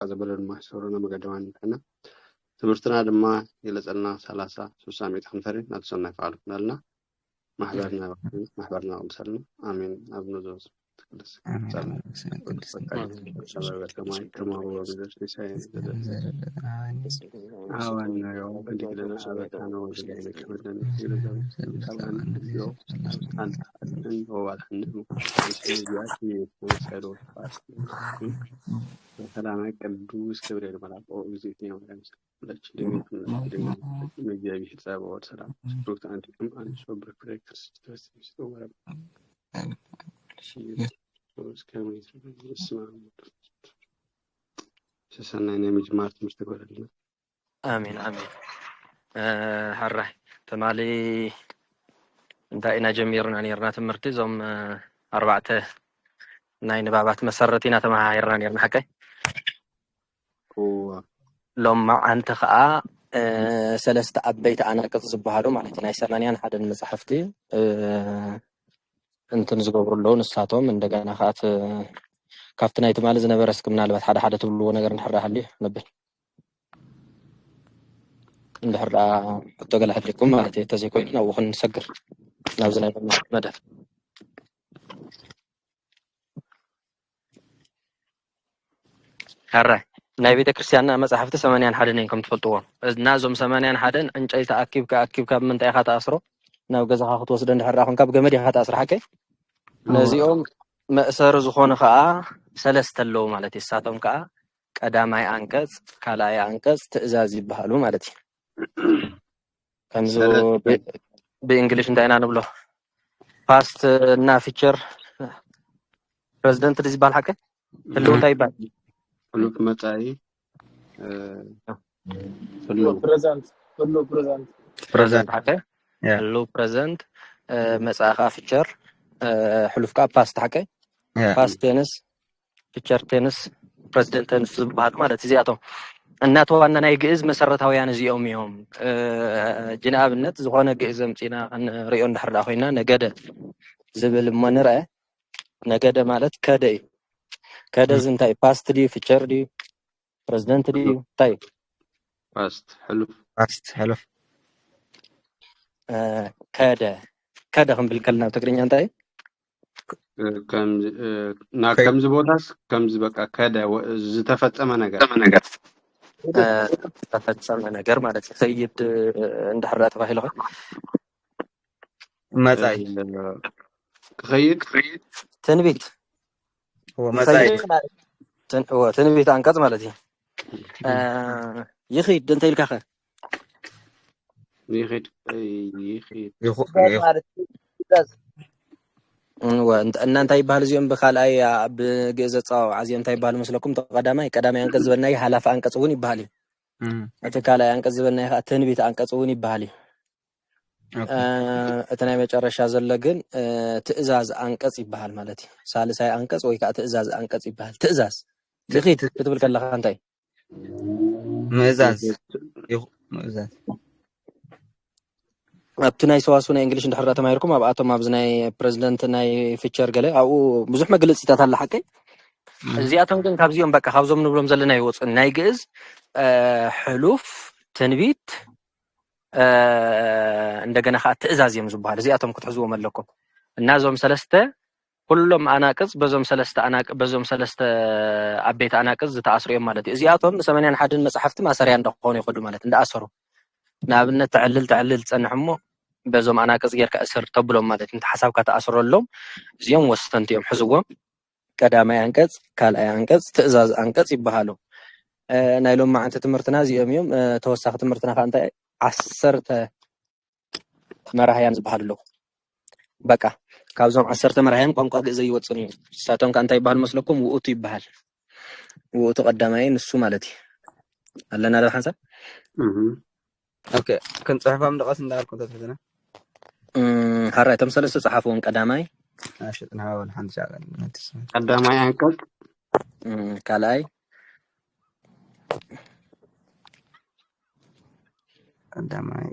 ዘበለ ድማ ሰውረና መገደማ ንብሕና ትምህርትና ድማ ይግለጸልና ሰላሳ ስሳ ሚእቲ ክንፈሪ ናብ ሰናይ ፍቓዱ ክነልና ማሕበርና ማሕበርና ቅዱሰልና ኣሜን። ኣብ ነዞ ቅዱስ ኣሜን። ጸሎት ኣሜን። ቅዱስ በቃ ቅዱስ ሰማይ ከማሁ ወግዘር ሲሳይ አዋናዮ እንዲግለና አበሳነ ወግዘር ክብለን ይግለዘም ሰላም ዮ አንተ ወባልሐነ ሰላም ቅዱስ ገብርኤል መልአክ ኦ እግዚእትየ ማርያም ሰላም ለኪ ድንግል ኩሉ መጋቢ ጸባኦት ሰላም ስሩት አንቲኩም አንሶ ብርክሬ ክርስቶስ ይስጠው ወረብ ሰሰናይ ናይ ምጅማር ትምህርቲ ይግበረልና። ኣሜን ኣሜን። ሕራይ ትማሊ እንታይ ኢና ጀሚርና ነርና ትምህርቲ እዞም ኣርባዕተ ናይ ንባባት መሰረት ኢና ተመሃሂርና ነርና ሓቀይ? እዋ ሎማዓንቲ ከዓ ሰለስተ ዓበይቲ ኣናቅጽ ዝበሃሉ ማለት ናይ ሰማንያን ሓደን መፅሓፍቲ እንትን ዝገብሩ ኣለዉ። ንሳቶም እንደገና ከዓ እቲ ካብቲ ናይ ትማሊ ዝነበረ እስኪ ምናልባት ሓደ ሓደ ትብልዎ ነገር እንድሕር ደኣ ሃልዩ ነብል እንድሕር ደኣ ሕቶ ገለ ሃልዩኩም ማለት እዩ። እንተዘይኮይኑ ናብኡ ክንሰግር ናብዚ ናይ መደብ ሕራይ ናይ ቤተ ክርስቲያንና መጻሕፍቲ ሰማንያን ሓደን እዮም ከም ትፈልጥዎ። እና እዞም ሰማንያን ሓደን ዕንጨይቲ ኣኪብካ ኣኪብካ ብምንታይ ኢኻ ትኣስሮ? ናብ ገዛኻ ክትወስዶ እንድሕር ደኣ ኮንካ ብገመድ ኢኻ ትኣስሮ ሓቀይ? ነዚኦም መእሰሪ ዝኾኑ ኸኣ ሰለስተ ኣለዉ ማለት እዩ። ንሳቶም ከኣ ቀዳማይ ኣንቀጽ፣ ካልኣይ ኣንቀጽ፣ ትእዛዝ ይበሃሉ ማለት እዩ። ከምዚ ብእንግሊሽ እንታይ ኢና ንብሎ? ፓስት እና ፊቸር ፕረዚደንት ድዩ ዝበሃል ሓቀ? ህልው እንታይ ይበሃል? ሕሉፍ መጻኢ ፕረዘንት ፕረዘንት ሓቀ? ህልው ፕረዘንት መጻኢ ከዓ ፊቸር ሕሉፍ ከዓ ፓስት ሓቀ? ፓስት ቴንስ ፊቸር ቴንስ ፕረዚደንት ቴንስ ዝበሃሉ ማለት እዚኣቶም እናተ ዋና ናይ ግእዝ መሰረታውያን እዚኦም እዮም። ጅንኣብነት ዝኾነ ግእዝ ኣምፂና ክንሪኦ እንድሕር ደኣ ኮይና ነገደ ዝብል እሞ ንርአ። ነገደ ማለት ከደ እዩ። ከደ እዚ እንታይ ፓስት ድዩ ፊቸር ድዩ ፕረዚደንት ድዩ እንታይ እዩ? ፓስት ሕሉፍ ፓስት ሕሉፍ ከደ ከደ ክንብል ከለና ኣብ ትግርኛ እንታይ እዩ? ናብ ከምዚ ቦታስ ከምዚ በቃ ከደ ዝተፈጸመ ነገር ተፈጸመ ነገር ማለት ይኸይድ እንድሕር ተባሂሉ መጻኢ ክኸይድ ትንቢት መጻኢ ትንቢት ኣንቀጽ ማለት እዩ። ይኸይድ እንተ ኢልካ ኸ ይኸይድ ይኸይድ እና እንታይ ይበሃል እዚኦም ብካልኣይ ብግእዝ ኣፀዋውዓ እዚኦም እንታይ ይበሃሉ መስለኩም? ቀዳማይ ቀዳማይ ኣንቀፅ ዝበልናዮ ሓላፊ ኣንቀፅ እውን ይበሃል እዩ። እቲ ካልኣይ ኣንቀፅ ዝበልናዮ ከዓ ትንቢት ኣንቀፅ እውን ይበሃል እዩ። እቲ ናይ መጨረሻ ዘሎ ግን ትእዛዝ ኣንቀፅ ይበሃል ማለት እዩ። ሳልሳይ ኣንቀፅ ወይ ከዓ ትእዛዝ ኣንቀፅ ይበሃል። ትእዛዝ ይኺድ ክትብል ከለካ እንታይ ምእዛዝ ምእዛዝ ኣብቲ ናይ ሰዋስው ናይ እንግሊሽ እንድሕር ተማሂርኩም ኣብኣቶም ኣብዚ ናይ ፕረዚደንት ናይ ፊቸር ገለ ኣብኡ ብዙሕ መግለፂታት ኣለ ሓቀይ። እዚኣቶም ግን ካብዚኦም በቃ ካብዞም ንብሎም ዘለና ይወፁ። ናይ ግእዝ ሕሉፍ ትንቢት እንደገና ከዓ ትእዛዝ እዮም ዝበሃል። እዚኣቶም ክትሕዝዎም ኣለኩም እና እዞም ሰለስተ ኩሎም ኣናቅጽ በዞም ሰለስተ ኣናቅ በዞም ሰለስተ ዓበይቲ ኣናቅጽ ዝተኣስሩ እዮም ማለት እዩ። እዚኣቶም ሰማንያን ሓደን መጽሓፍቲ ማሰርያ እንዳኾኑ ይኸዱ ማለት እንዳኣሰሩ ንኣብነት ተዕልል ተዕልል ትጸንሕ እሞ በዞም ኣናቅጽ ጌርካ እሰር ተብሎም ማለት እንተ ሓሳብካ ተኣስረሎም እዚኦም ወሰንቲ እዮም። ሕዝዎም ቀዳማይ ኣንቀጽ፣ ካልኣይ ኣንቀጽ፣ ትእዛዝ ኣንቀጽ ይበሃሉ። ናይ ሎማዓንቲ ትምህርትና እዚኦም እዮም። ተወሳኺ ትምህርትና ከዓ እንታይ ዓሰርተ መራህያን ዝበሃሉ ኣለዉ። በቃ ካብዞም ዓሰርተ መራህያን ቋንቋ ግእዝ ኣይወፅን እዩ። ንሳቶም ከዓ እንታይ ይበሃል መስለኩም? ውእቱ ይበሃል። ውእቱ ቀዳማይ ንሱ ማለት እዩ። ኣለና ዶ ሓንሳብ? ኦኬ ክንፅሕፎም ደቐስ እንዳልኩ ተትሕዝና ሓራይ እቶም ሰለስተ ፀሓፍዎም። ቀዳማይ ሽጥና ሓንቲ ሻቀል ቀዳማይ ኣንቀጽ ካልኣይ ቀዳማይ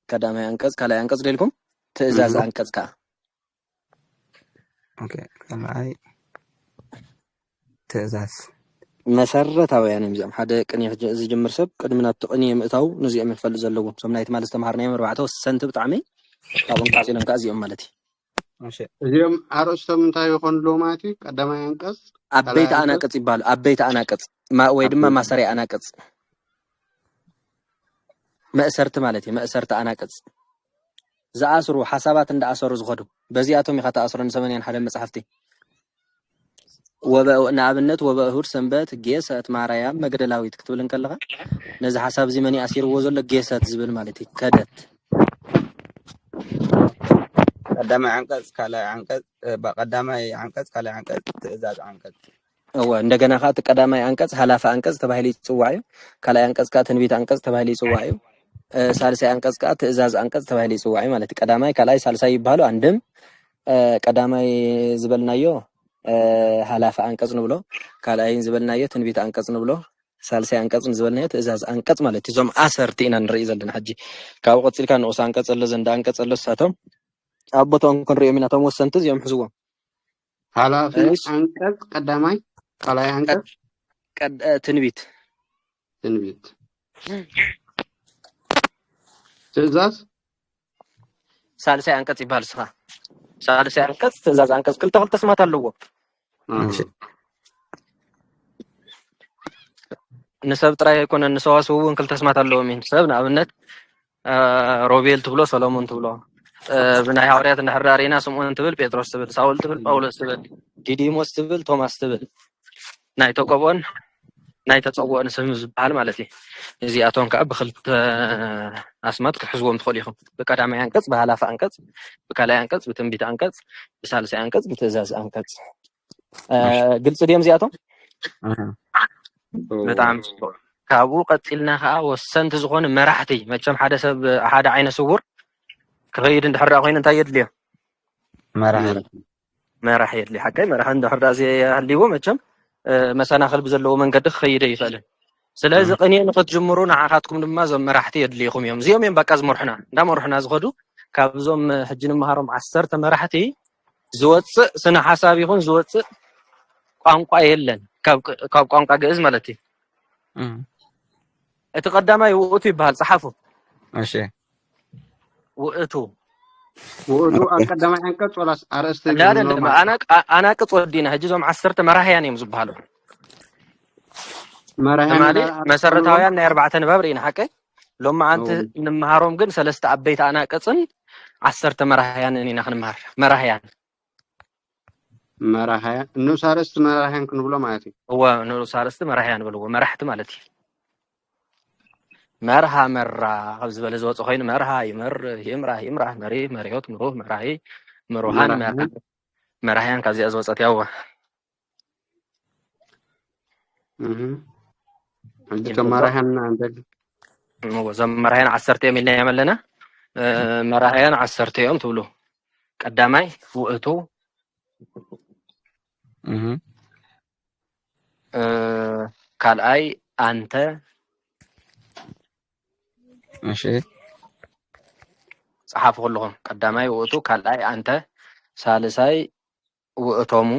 ቀዳማይ ኣንቀጽ ካልኣይ ኣንቀጽ ደልኩም ትእዛዝ ኣንቀጽ ከዓ ካልኣይ ትእዛዝ መሰረታውያን እዮም እዚኦም። ሓደ ቅኔ ክጅ-፣ ዝጅምር ሰብ ቅድሚ ናብቲ ቅኔ ምእታው ነዚኦም እዮም ክፈልጥ ዘለዎም። እዞም ናይ ትማሊ ዝተምሃርናዮም ኣርባዕተ ወሰንቲ ብጣዕሚ ካብኦም ቀፂሎም ከዓ እዚኦም ማለት እዩ። እሺ። እዚኦም ኣርእስቶም እንታይ ይኾኑ ኣለዉ ማለት እዩ? ቀዳማይ ኣንቀጽ፣ ካልኣይ ዓበይቲ ኣንቀጽ፣ ኣናቅጽ ይበሃሉ። ዓበይቲ ኣናቅጽ ማ-፣ ወይ ድማ ዓበይቲ ማሰሪያ ኣናቅጽ፣ መእሰርቲ ማለት እዩ። መእሰርቲ ኣናቅጽ ዝኣስሩ፣ ሓሳባት እንዳኣሰሩ ዝኸዱ፣ በዚኣቶም ኢኻ ተኣስሮ። ንሰመንያን ሓደ መጽሓፍቲ ወበ-፣ ንኣብነት ወበእሁድ ሰንበት ጌሰት ማርያም መግደላዊት ክትብል እንከለኻ ነዚ ሓሳብ እዚ መን ይኣሲርዎ ዘሎ? ጌሰት ዝብል ማለት እዩ። ከደት ቀዳማይ ዓንቀጽ፣ ካልኣይ ዓንቀጽ፣ እ፣ ባ-፣ ቀዳማይ ዓንቀጽ፣ ካልኣይ ዓንቀጽ፣ ትእዛዝ ዓንቀጽ። እወ፣ እንደገና ከዓ እቲ ቀዳማይ ኣንቀጽ ሃላፊ ኣንቀጽ ተባሂሉ ይጽዋዕ እዩ። ካልኣይ ኣንቀጽ ከዓ ትንቢት ኣንቀጽ ተባሂሉ ይጽዋዕ እዩ። እ፣ ሳልሳይ ኣንቀጽ ከዓ ትእዛዝ ኣንቀጽ ተባሂሉ ይጽዋዕ እዩ ማለት እዩ። ቀዳማይ፣ ካልኣይ፣ ሳልሳይ ይበሃሉ። ኣንድም እ፣ ቀዳማይ ዝበልናዮ እ፣ ሃላፊ ኣንቀጽ ንብሎ፣ ካልኣይ ዝበልናዮ ትንቢት ኣንቀጽ ንብሎ፣ ሳልሳይ ኣንቀጽ ዝበልናዮ ትእዛዝ ኣንቀጽ ማለት እዩ። እዞም ኣሰርቲ ኢና ንርኢ ዘለና ሕጂ። ካብኡ ቀጺልካ ንኡስ ኣንቀጽ ኣሎ፣ ዘንዳ ኣንቀጽ ኣሎ። እሳቶም ኣብ ቦታኦም ክንሪኦም ኢና። እቶም ወሰንቲ እዚኦም ሕዝዎም። ሓላፊ እሺ። ኣንቀጽ ቀዳማይ፣ ካልኣይ ኣንቀጽ፣ ቀድ-፣ እ፣ ትንቢት ትንቢት፣ ትእዛዝ። ሳልሳይ ኣንቀጽ ይበሃል። ስኻ ሳልሳይ ኣንቀጽ፣ ትእዛዝ ኣንቀጽ፣ ክልተ ክልተ ስማት ኣለዎ። ኣሃ። ንሰብ ጥራይ ኣይኮነን፣ ንሰዋስው እውን ክልተ ስማት ኣለዎም እዮም። ሰብ ንኣብነት እ፣ ሮቤል ትብሎ፣ ሰሎሞን ትብሎ። እ፣ ብናይ ሃዋርያት እንድሕር ዳኣ ርኢና ስምዖን ትብል፣ ጴጥሮስ ትብል፣ ሳውል ትብል፣ ጳውሎስ ትብል፣ ዲዲሞስ ትብል፣ ቶማስ ትብል። ናይ ተቀብኦን ናይ ተጸውኦን ስም ዝበሃል ማለት እዩ። እዚኣቶም ከዓ ብክልተ ኣስማት ክትሕዝዎም ትኽእሉ ኢኹም። ብቀዳማይ ኣንቀጽ፣ ብሃላፊ ኣንቀጽ፣ ብካልኣይ ኣንቀጽ፣ ብትንቢት ኣንቀጽ፣ ብሳልሳይ ኣንቀጽ፣ ብትእዛዝ ኣንቀጽ። እ፣ እሺ። ግልጺ ድዮም እዚኣቶም? ኣሃ። ብጣዕሚ ጽቡቕ። ካብኡ ቀጺልና ከዓ ወሰንቲ ዝኾኑ መራሕቲ፣ መቸም ሓደ ሰብ፣ ሓደ ዓይነ ስውር ክኸይድ እንድሕር ደኣ ኮይኑ እንታይ የድልዮ? መራሒ። መራሒ። መራሒ የድልዮ። ሓቀይ መራሒ እንድሕር ደኣ ዘይሃልይዎ መቸም፣ እ፣ መሰናኽል ብዘለዎ መንገዲ ክኸይድ ኣይኽእልን። ስለዚ እም። ቅኔ ንኽትጅምሩ ንዓኻትኩም ድማ እዞም መራሕቲ የድልይኹም እዮም። እዚኦም እዮም በቃ ዝመርሑና። እንዳመርሑና ዝኸዱ ካብዞም ሕጂ ንምሃሮም ዓሰርተ መራሕቲ ዝወጽእ ስነ ሓሳብ ይኹን ዝወጽእ ቋንቋ የለን። ካብ ቅ-፣ ካብ ቋንቋ ግእዝ ማለት እዩ። እም። እቲ ቀዳማይ ውእቱ ይበሃል። ጸሓፉ። እሺ። ውእቱ። ውእቱ ኣብ ቀዳማይ ዓንቀጽ ወላስ ኣርእስቲ እንዳደን ዝብሎ ድማ ማለት ኣና-፣ ኣ-፣ ኣናቅጽ ወዲና። ሕጂ እዞም ዓሰርተ መራሕያን እዮም ዝበሃሉ። መራሕያን ትማሊ እንዳኣርእስቲ መሰረታውያን ዝብሎም? ናይ ኣርባዕተ ንባብ ርኢና ሓቀይ። ሎማዓንቲ እዎ። ንምሃሮም ግን ሰለስተ ዓበይቲ ኣናቅጽን ዓሰርተ መራሕያንን ኢና ክንምሃር። መራሕያን። መራሕያን፣ ንኡስ ኣርእስቲ መራሕያን ክንብሎ ማለት እዩ። እወ፣ ንኡስ ኣርእስቲ መራሕያን በልዎ። መራሕቲ ማለት እዩ። መርሃ መራ ካብ ዝበለ ዝወፀ ኮይኑ መርሃ ይመርህ፣ ይምራህ ይምራህ፣ መሪህ መሪሆት ምሩህ መራሂ ምሩሃን መርሃ መራህያን ካብዚኣ ዝወፀት ያወ እህ። ሕጂ ይምርዶ? ተማራሕያንና እንተ እሞ እዞም መራሕያን ዓሰርተ እዮም ኢልና እዮም ኣለና። እ፣ መራሕያን ዓሰርተ እዮም ትብሉ። ቀዳማይ ውእቱ፣ እህ። እ፣ ካልኣይ ኣንተ። እሺ። ጸሓፉ ከለኹም። ቀዳማይ ውእቱ፣ ካልኣይ ኣንተ፣ ሳልሳይ ውእቶሙ፣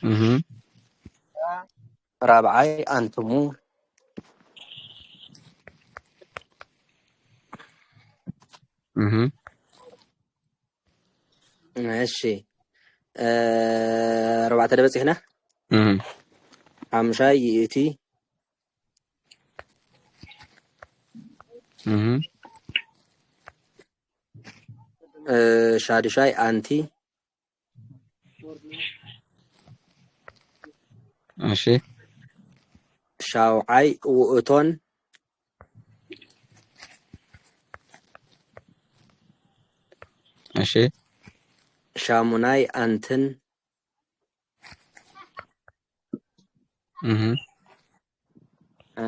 እህ። ራብዓይ ኣንትሙ። እህ። እሺ፣ እ፣ ኣርባዕተ ዶ በጺሕና? እህ። ሓሙሻይ ይእቲ፣ እህ። እ፣ ሻዱሻይ ኣንቲ፣ እሺ። ሻውዓይ ውእቶን፣ እሺ። ሻሙናይ ኣንትን፣ እህ። እ፣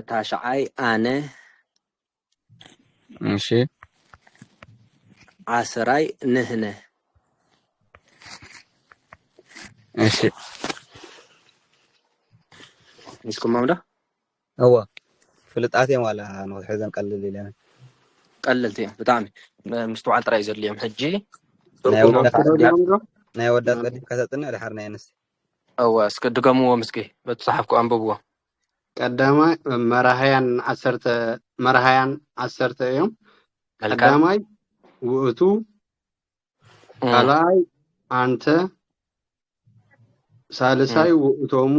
ታሽዓይ ኣነ፣ እሺ። ዓስራይ ንህነ። እሺ። ምስኩሞም ዶ? እወ። ፍልጣት እዮም ዋላ ንውሕዘን ቀልል ኢለን። ቀለልቲ እዮም ብጣዕሚ። ምስትውዓል ጥራይ ዘድልዮም። ሕጂ ናይ ትርጉሞም ወረቐት ተረዲኦም ዶ? ናይ ኣወዳት ቀዲምካ ተጽንዕ፣ ድሓር ናይ ኣንስቲ። እወ፣ እስኪ ድገምዎም እስኪ፣ በቲ ዝጸሓፍኩ ኣንብብዎ። ቀዳማይ መራሕያን ዓሰርተ መራሕያን ዓሰርተ እዮም። መልካም። ቀዳማይ ውእቱ፣ እም፣ ካልኣይ ኣንተ፣ ሳልሳይ እም፣ ውእቶሙ፣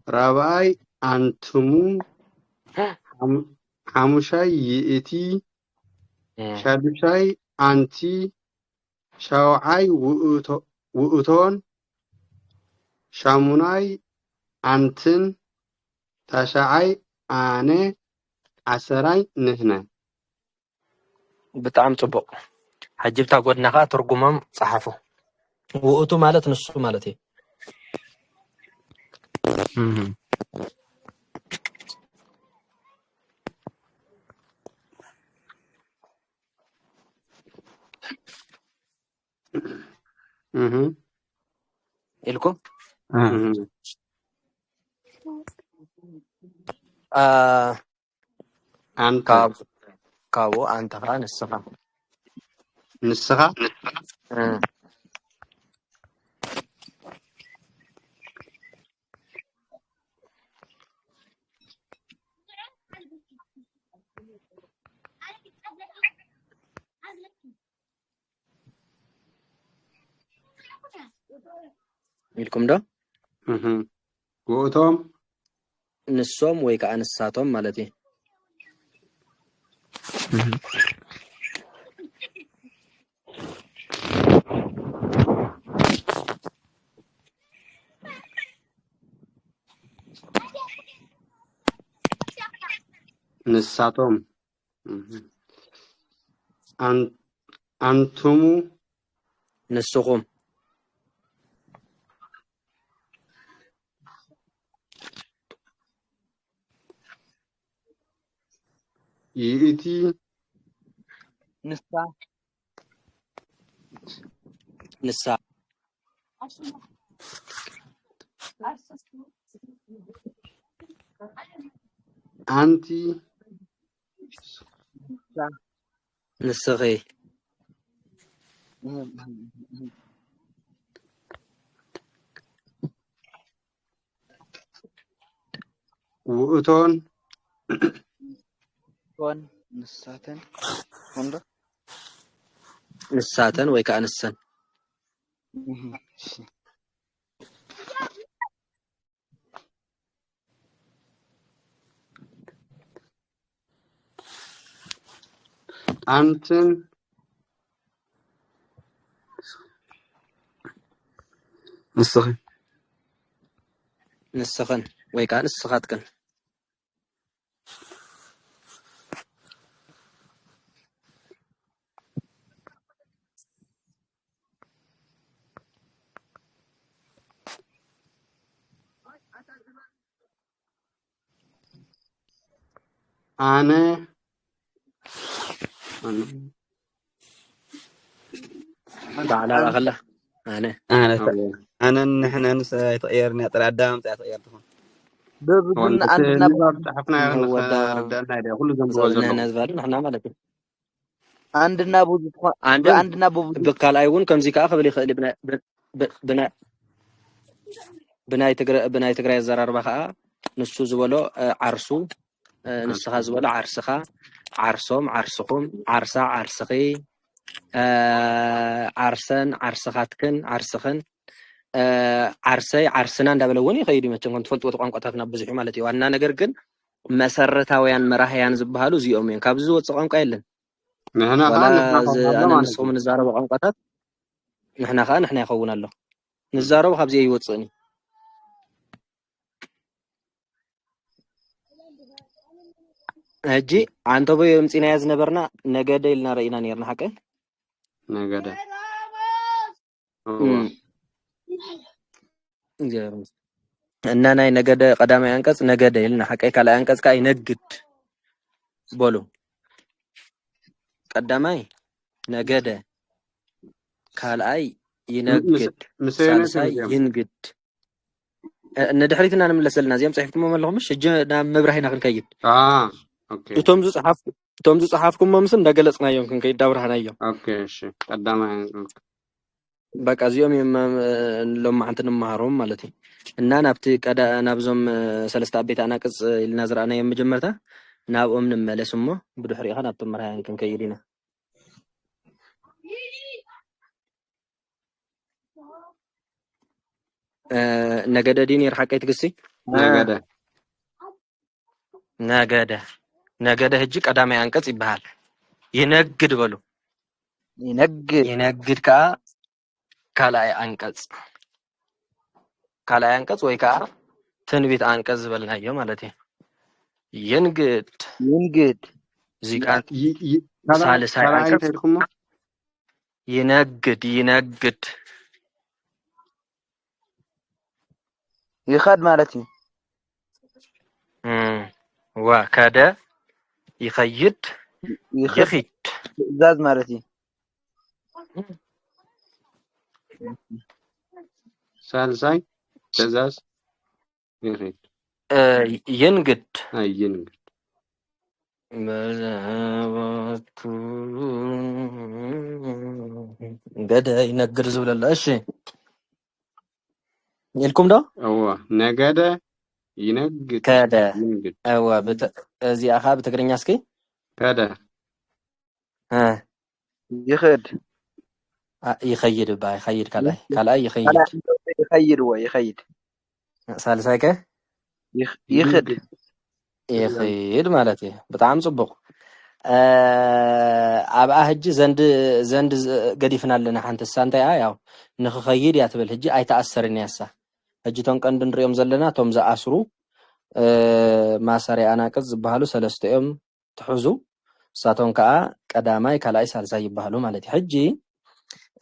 ራብኣይ ኣንትሙ፣ ሓም- ሓሙሻይ ይእቲ፣ እም፣ ሻዱሻይ ኣንቲ፣ ሻውዓይ ውእቶ- ውእቶን፣ ሻሙናይ ኣንትን፣ ታሻዓይ ኣነ፣ ዓሰራይ ንሕነ። ብጣዕሚ ጽቡቕ። ሕጂ ብታ ጎድና ከኣ ትርጉሞም ጸሓፉ። ውእቱ ማለት ንሱ ማለት እዩ። እህ። እህ። ኢልኩም እህ። እህ። አ፣ ኣንተ ካብ ካብኡ ኣንተ ከኣ ንስኻ። ንስኻ እም፣ ኢልኩም ዶ? እህ። ውእቶም ንሶም ወይ ከኣ ንሳቶም ማለት እዩ። እህ። ንሳቶም እህ። ኣን- ኣንቱሙ ንስኹም ይእቲ ንሳ ንሳ ኣንቲ ንስኺ ውእቶን ኮን ንሳተን ኮንዶ ንሳተን ወይ ከዓ ንሰን እህ፣ እሺ። ኣንትን ንስኺ ንስኽን ወይ ከዓ ንስኻትክን ኣነ ባዕላ ከላ ኣነ ኣነ ኣነን ንሕነንስ ኣይትቕየርን እያ፣ ጥራይ ኣዳማምፃ እያ ትቕየር ትኾን። በብግን ወንድቲ ኣንድና ንባብ ፃሕፍና ወዳ ንኽርዳና ደ ኩሉ ዘንብቦ ዞል ዘለኹ ንሕነ ዝበሉ ንሕና ማለት እዩ። ኣንድና ብዙ ትኾ- ኣንድን ብኣንድና ብብዙ ብካልኣይ እውን ከምዚ ከዓ ክብል ይኽእል እዩ። ብናይ- ብ- ብ- ብናይ- ብናይ ትግረ- ብናይ ትግራይ ኣዘራርባ ከዓ ንሱ ዝበሎ እ፣ ዓርሱ እ፣ ንስኻ ዝበሎ ዓርስኻ፣ ዓርሶም፣ ዓርስኹም፣ ዓርሳ፣ ዓርስኺ፣ እ፣ ዓርሰን፣ ዓርስኻትክን፣ ዓርስኽን፣ እ፣ ዓርሰይ፣ ዓርስና እንዳበለ እውን ይኸይድ እዩ። መቸም ከም ትፈልጥዎ እቲ ቋንቋታትና ብዙሕ እዩ ማለት እዩ። ዋና ነገር ግን መሰረታውያን መራሕያን ዝበሃሉ እዚኦም እዮም። ካብዚ ዝወፅእ ቋንቋ የለን። ንሕና ከዓ ዋላ ንሕና እዚ ከማና ኣነ ማለት ንስኹም እዩ። ንዛረቦ ቋንቋታት ንሕና ከዓ ንሕና ይኸውን ኣሎ። ንዛረቦ ካብዚ ኣይወፅእን እዩ። ሕጂ ዓንተቦ የምፂናያ ዝነበርና ነገደ ኢልና ረኢና ነርና ሓቀ ነገደ እወ። እም። እግዚኣብሔር ይመስገን። እና ናይ ነገደ ቀዳማይ ኣንቀጽ ነገደ ኢልና ሓቀይ ካልኣይ ኣንቀጽ ከዓ ይነግድ በሉ። ቀዳማይ ነገደ፣ ካልኣይ ም- ምስ- ይነግድ፣ ምስ ኣየነይቲ ሳልሳይ መዚኦም? ይንግድ። እ፣ ንድሕሪት ኢና ንምለስ ዘለና። እዚኦም ጽሒፍኩሞም ኣለኹም፣ ምሽ? ሕጂ ናብ መብራሂና ክንከይድ። አ፣ ኦኬ። እቶም ዝጸሓፍ-፣ እቶም ዝጸሓፍኩሞም ምስ እንዳገለጽናዮም ክንከይድ፣ እንዳብርሃናዮም። ኦኬ፣ እሺ። ቀዳማይ በቃ እዚኦም እዮም ሎማዓንቲ ንመሃሮም ማለት እዩ። እና ናብቲ ቀዳ ናብዞም ሰለስተ ኣቤት ኣናቅጽ ኢልና ዝረኣናዮም መጀመርታ ናብኦም ንመለስ እሞ ብድሕሪኡ ኸ ናብቶም መርሃያን ክንከይድ ኢና። ነገደ ድዩ ነይሩ ሓቀይ ትግስቲ? ነገደ። ነገደ። ነገደ ህጂ ቀዳማይ ኣንቀጽ ይበሃል። ይነግድ በሉ። ይነግድ። ይነግድ ከኣ ካልኣይ ኣንቀጽ። ካልኣይ ኣንቀጽ ወይ ከኣ ትንቢት ኣንቀጽ ዝበልናዮ ማለት እዩ። ይንግድ። ይንግድ። እዚ ከኣ ይ- ይ- ካልኣይ- ሳልሳይ ካልኣይ ኣንቀጽ። እንታይ ኢልኩሞ? ይነግድ፣ ይነግድ። ይኸድ ማለት እዩ። እም፣ ወከደ፣ ይኸይድ፣ ይኸድ። ይኺድ። ትእዛዝ ማለት እዩ። ሳልሳይ ትእዛዝ ይኺድ። እ፣ ይንግድ። ኣይ፣ ይንግድ። መዛወቱ ገደ ይነግድ ዝብለላ። እሺ። ኢልኩም ዶ? እወ፣ ነገደ ይነግድ። ከደ። ይንግድ። እወ፣ ብት-፣ እዚኣ ኸዓ ብትግርኛ እስኪ። ከደ። እ። ይኸድ። አ፣ ይኸይድ እባ፣ ይኸይድ ካልኣይ። ካልኣይ ይኸይድ። ካልኣይ ይኸይድ፣ እወ፣ ይኸይድ። ሳልሳይ ከ? ይኽ-፣ ይኽድ። ይንግድ። ይኽድ ማለት እዩ። ብጣዕሚ ጽቡቕ። እ፣ ኣብኣ ሕጂ ዘንድ፣ ዘንድ ዝ-፣ ገዲፍና ኣለና። ሓንቲ እሳ እንታይ እያ? ያው ንኽኸይድ እያ ትብል። ሕጂ ኣይተኣሰርን እያ እሳ። ሕጂ እቶም ቀንዲ ንሪኦም ዘለና፣ እቶም ዝኣስሩ፣ እ፣ ማሰርያ ኣናቅጽ ዝበሃሉ ሰለስተ እዮም ትሕዙ። እሳቶም ከኣ ቀዳማይ፣ ካልኣይ፣ ሳልሳይ ይበሃሉ ማለት እዩ። ሕጂ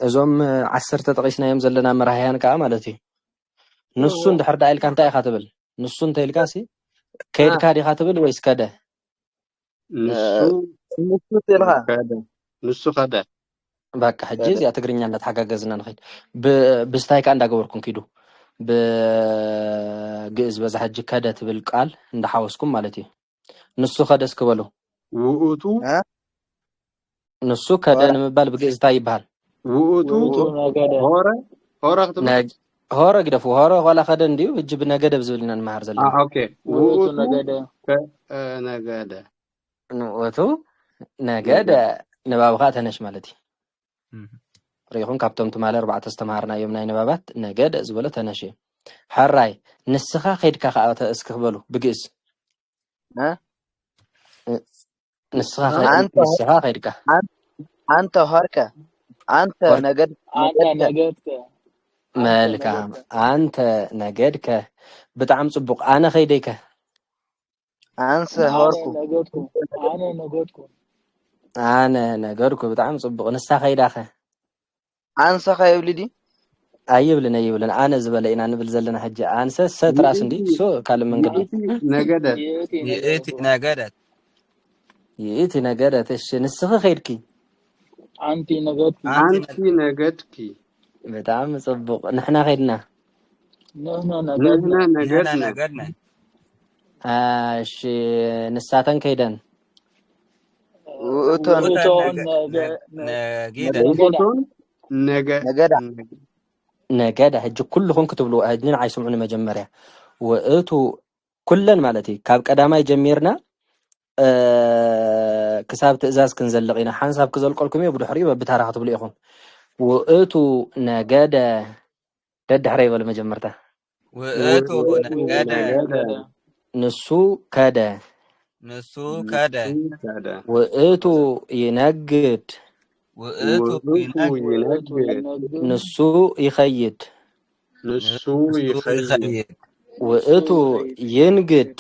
እዞም ዓሰርተ ጠቒስናዮም ዘለና መራሕያን ከኣ ማለት እዩ። ንሱ እዎ። እንድሕር ደኣ ኢልካ እንታይ ኢኻ ትብል? ንሱ እንተ ኢልካ ሲ፣ ከይድካ ዲኻ ትብል ወይስ ከደ? ንሱ እ፣ ንሱ ትልካ። ከደ። ንሱ ከደ። በቃ፣ ሕጂ ከደ። እዚኣ ትግርኛ እንዳተሓጋገዝና ንኸይድ። ብ-፣ ብስታይ ከኣ እንዳገበርኩም ኪዱ። ብግእዝ በዛ ሕጂ ከደ ትብል ቃል እንዳሓወስኩም ማለት እዩ። ንሱ ከደ እስኪ በሉ። ውእቱ እ? ንሱ ከደ ሆረ። ንምባል ብግእዝ እንታይ ይበሃል? ውእቱ ውእቱ ነገደ። ሆረ፣ ሆረ ክትብል? ነግ-፣ ሆረ ግደፉ። ሆረ ዋላ ከደ እንድዩ፣ ሕጂ ብነገደ ብዝብል ኢና ንመሃር ዘለና። አ፣ ኦኬ። ውእቱ ውእቱ ነገደ። ከ-፣ እ፣ ነገደ። ንውእቱ ነገደ። ነገደ። ንባብኻ ተነሽ ማለት እዩ። እም። ርኢኹም፣ ካብቶም ትማሊ ኣርባዕተ ዝተምሃርናዮም ናይ ንባባት ነገደ ዝበሎ ተነሽ እዩ። ሕራይ፣ ንስኻ ኸይድካ ኸኣ ተ-፣ እስኪ ክበሉ ብግእዝ። እ? እ፣ ንስኻ ኸ-፣ ኣንተ ንስኻ ኸይድካ። ኣን-፣ ኣንተ ሆርከ፣ ኣንተ ሆር-፣ ነገድ-፣ ኣንተ ነገድከ። ነገድከ። ኣንተ መልካም። ነገድከ። ኣንተ ነገድከ። ብጣዕሚ ጽቡቕ። ኣነ ኸይደይከ? ኣንሰ ኣነ ሆርኩ። ነገድኩ። ኣነ ነገድኩ። ኣነ ነገድኩ። ብጣዕሚ ጽቡቕ። ንሳ ኸይዳኸ? ኣንሰ ኸ ይብል ድዩ? ኣይብልን፣ ኣይብልን። ኣነ ዝበለ ኢና ንብል ዘለና ሕጂ። ኣንሰ ሰ ትራስ እንዲ፣ ይእቲ እሱ ካልእ መንገዲ። ይእቲ ነገደ። ይእቲ ይእቲ ነገደ። ነገደት። ይእቲ ነገደት። እሺ፣ ንስኺ ኸይድኪ? ኣንቲ ነገድኪ። ኣንቲ ኣንቲ ነገድ-፣ ነገድኪ። ብጣዕሚ ጽቡቕ። ንሕና ኸይድና? ንሕና ንሕና ነገድና። ንሕና ነገድና። ነገድና። እሺ፣ ንሳተን ከይደን? ውእቶን ውእቶን ነገ-፣ ነገ-፣ ነ-፣ ነገደ። ነገደ። ውእቶን ነገ-፣ ነገዳ። ነገ-፣ ነገደ። ሕጂ ኩልኹም ክትብልዎ፣ ሕጂ ንዓይ ስምዑኒ መጀመርያ። ውእቱ ኩለን ማለት እዩ። ካብ ቀዳማይ ጀሚርና፣ እ፣ ክሳብ ትእዛዝ ክንዘልቕ ኢና። ሓንሳብ ክዘልቀልኩም እየ፣ ብድሕሪኡ በብታራ ክትብሉ ኢኹም። ውእቱ ነገደ፣ ደድሕረይ በሉ መጀመርታ። ውእቱ ውእቱ ነገደ። ነገደ። ንሱ ከደ። ንሱ ከደ። ንሱ ከደ። ውእቱ ይነግድ። ውእቱ ውእቱ ይነግድ። ይነግድ። ንሱ ይኸይድ። ንሱ ንሱ ይኸይድ። ይኸይድ። ውእቱ ይንግድ።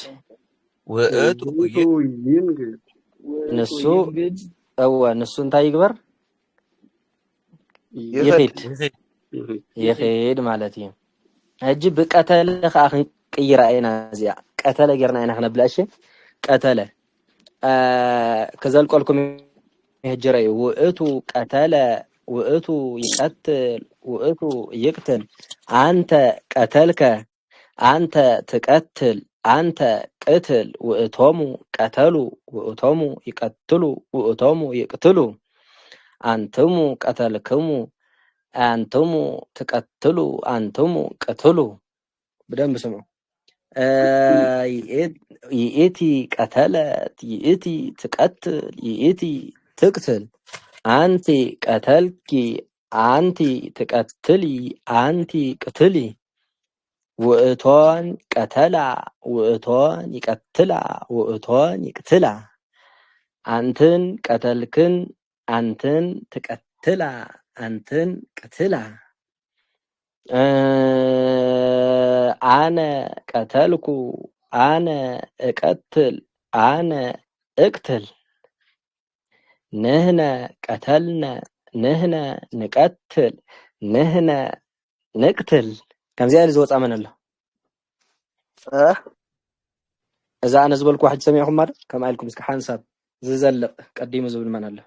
ውእቱ ውእቱ ይ-፣ ይንግድ። ንሱ፣ ይንግድ። እወ፣ ንሱ እንታይ ይግበር? ይኸይድ። ይኸይድ። ይኸይድ። ይኸይድ ማለት እዩ። ሕጂ ብቀተለ ከኣ ክንቅይራ ኢና እዚኣ። ቀተለ ጌርና ኢና ክነብላ፣ እሺ? ቀተለ። እ፣ ክዘልቀልኩም ሕጂ ረእዩ። ውእቱ ቀተለ፣ ውእቱ ይቀትል፣ ውእቱ ይቅትል። ኣንተ ቀተልከ፣ ኣንተ ትቀትል፣ ኣንተ ቅትል፣ ውእቶሙ ቀተሉ፣ ውእቶሙ ይቀትሉ፣ ውእቶሙ ይቅትሉ። ኣንትሙ ቀተልክሙ፣ ኣንትሙ ትቀትሉ፣ ኣንትሙ ቅትሉ። ብደንብ ስምዑ። እ፣ ይእቲ ቀተለት፣ ይእቲ ትቀትል፣ ይእቲ ትቅትል። ኣንቲ ቀተልኪ፣ ኣንቲ ትቀትሊ፣ ኣንቲ ቅትሊ። ውእቶን ቀተላ፣ ውእቶን ይቀትላ፣ ውእቶን ይቅትላ። ኣንትን ቀተልክን፣ ኣንትን ትቀትላ፣ ኣንትን ቅትላ። እ፣ ኣነ ቀተልኩ፣ ኣነ እቀትል፣ ኣነ እቅትል። ንህነ ቀተልነ፣ ንህነ ንቀትል፣ ንህነ ንቅትል። ከምዚኣ ኢሉ ዝወፃ መን ኣሎ? እ? እዛ ኣነ ዝበልኩዋ ሕጂ ሰሚዕኹማ ዶ? ከምኣ ኢልኩም እስኪ ሓንሳብ ዝዘልቕ ቀዲሙ ዝብል መን ኣሎ?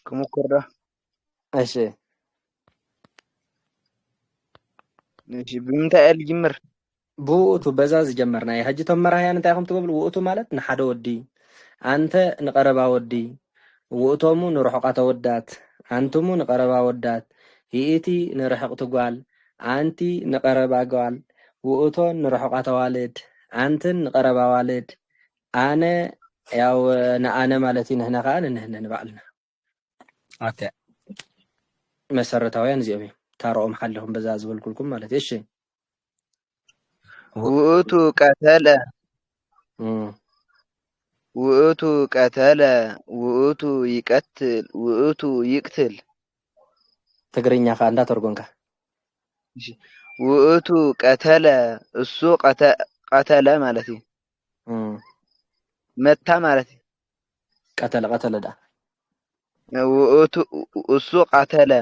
ክምኩር ዶ? እሺ። እሺ፣ ብምንታይ እየ ዝጅምር? ብውእቱ በዛ ዝጀመርና እዩ። ሕጂ እቶም መራሕያን እንታይ ኢኹም ትገብሩ? ውእቱ ማለት ንሓደ ወዲ፣ ኣንተ ንቀረባ ወዲ፣ ውእቶሙ ንርሑቓት ኣወዳት፣ ኣንትሙ ንቀረባ ኣወዳት፣ ይእቲ ንርሕቕቲ ጓል፣ ኣንቲ ንቀረባ ጓል፣ ውእቶን ንርሑቓት ኣዋልድ፣ ኣንትን ንቀረባ ኣዋልድ፣ ኣነ ያው ንኣነ ማለት እዩ፣ ንህነ ከኣ ንንህነ ንባዕልና። ኦኬ። መሰረታውያን እዚኦም እዮም። ታረኦም ሓሊኹም በዛ ዝበልኩልኩም ማለት እዩ። እሺ። ውእቱ ቀተለ፣ እም፣ ውእቱ ቀተለ፣ ውእቱ ይቀትል፣ ውእቱ ይቅትል። ትግርኛ ከኣ እንዳተርጎምካ። እሺ። ውእቱ ቀተለ፣ እሱ ቀተ-፣ ቀተለ ማለት እዩ። እም፣ መታ ማለት እዩ። ቀተለ፣ ቀተለ ደኣ። ውእቱ፣ እሱ ቀተለ።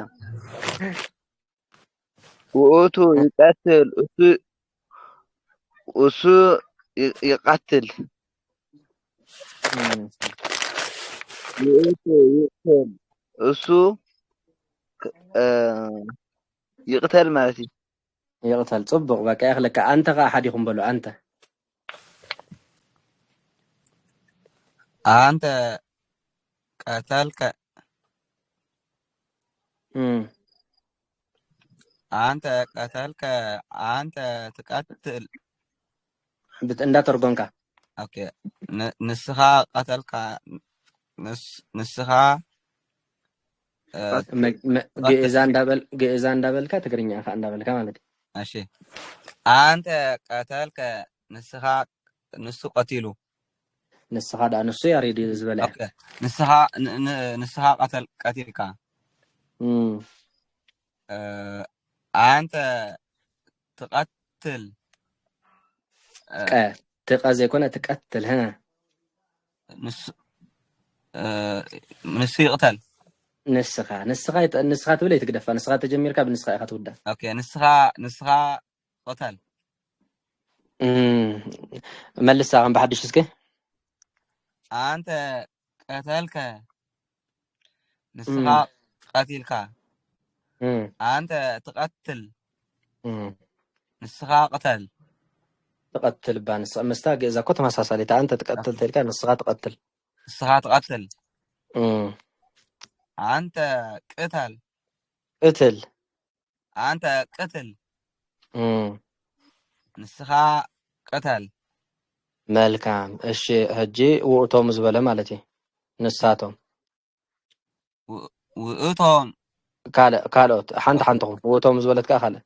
ውእቱ ይቀትል፣ እሱ፣ እሱ ይ-፣ ይቀትል። እም፣ ውእቱ ይቅትል፣ እሱ እ፣ ይቅተል ማለት እዩ። ይቕተል። ጽቡቕ፣ በቃ የኽለካ። ኣንተ ከኣ ሓዲኹም በሉ፣ ኣንተ። ኣንተ ቀተልከ፣ እም፣ ኣንተ ቀተልከ፣ ኣንተ ትቀትል። ብት-፣ እንዳተርጎምካ። ኦኬ። ን-፣ ንስኻ ቀተልካ፣ ንስ-፣ ንስኻ፣ እ፣ መ-፣ መ-፣ ቀትል። ግእዛ እንዳበል-፣ ግእዛ እንዳበልካ ትግርኛ ከኣ እንዳበልካ ማለት እዩ። እሺ። ኣንተ ቀተልከ፣ ንስኻ፣ ንሱ ቀቲሉ። ንስኻ ደኣ ንሱ ያሬድ እዩ ዝበለ። ኦኬ። ንስኻ፣ ን-፣ ን-፣ ንስኻ ቀተል-፣ ቀቲልካ። እም። እ፣ ኣንተ ትቐትል። እ፣ ቀ-፣ ትቐ ዘይኮነ ትቀትል፣ ሀ። ንሱ፣ እ፣ ንሱ ይቕተል። ንስኻ፣ ንስኻ ይጥ-፣ ንስኻ ትብል ኣይትግደፋ። ንስኻ ተጀሚርካ ብንስኻ ኢኻ ትውዳእ። ኦኬ። ንስኻ፣ ንስኻ ቅተል። እም። መልሳ ከም ብሓድሽ እስከ። ኣንተ ቀተልከ፣ ንስኻ እም። ቀቲልካ። እም። ኣንተ ትቐትል፣ እም። ንስኻ ቅተል። ትቐትል እባ ንስኻ፣ ምስታ ግእዛ እኮ ተመሳሳሊት። ኣንተ ትቀትል ተልካ፣ ንስኻ ትቐትል። ንስኻ ትቐትል። እም። ኣንተ ቅተል። ቅትል። ኣንተ ቅትል። እም። ንስኻ ቅተል። መልካም። እሺ፣ ሕጂ ውእቶም ዝበለ ማለት እዩ። ንሳቶም። ው-፣ ውእቶም። ካልእ፣ ካልኦት፣ ሓንቲ ሓንትኹም። ውእቶም ዝበለት ከኣ ካልእ።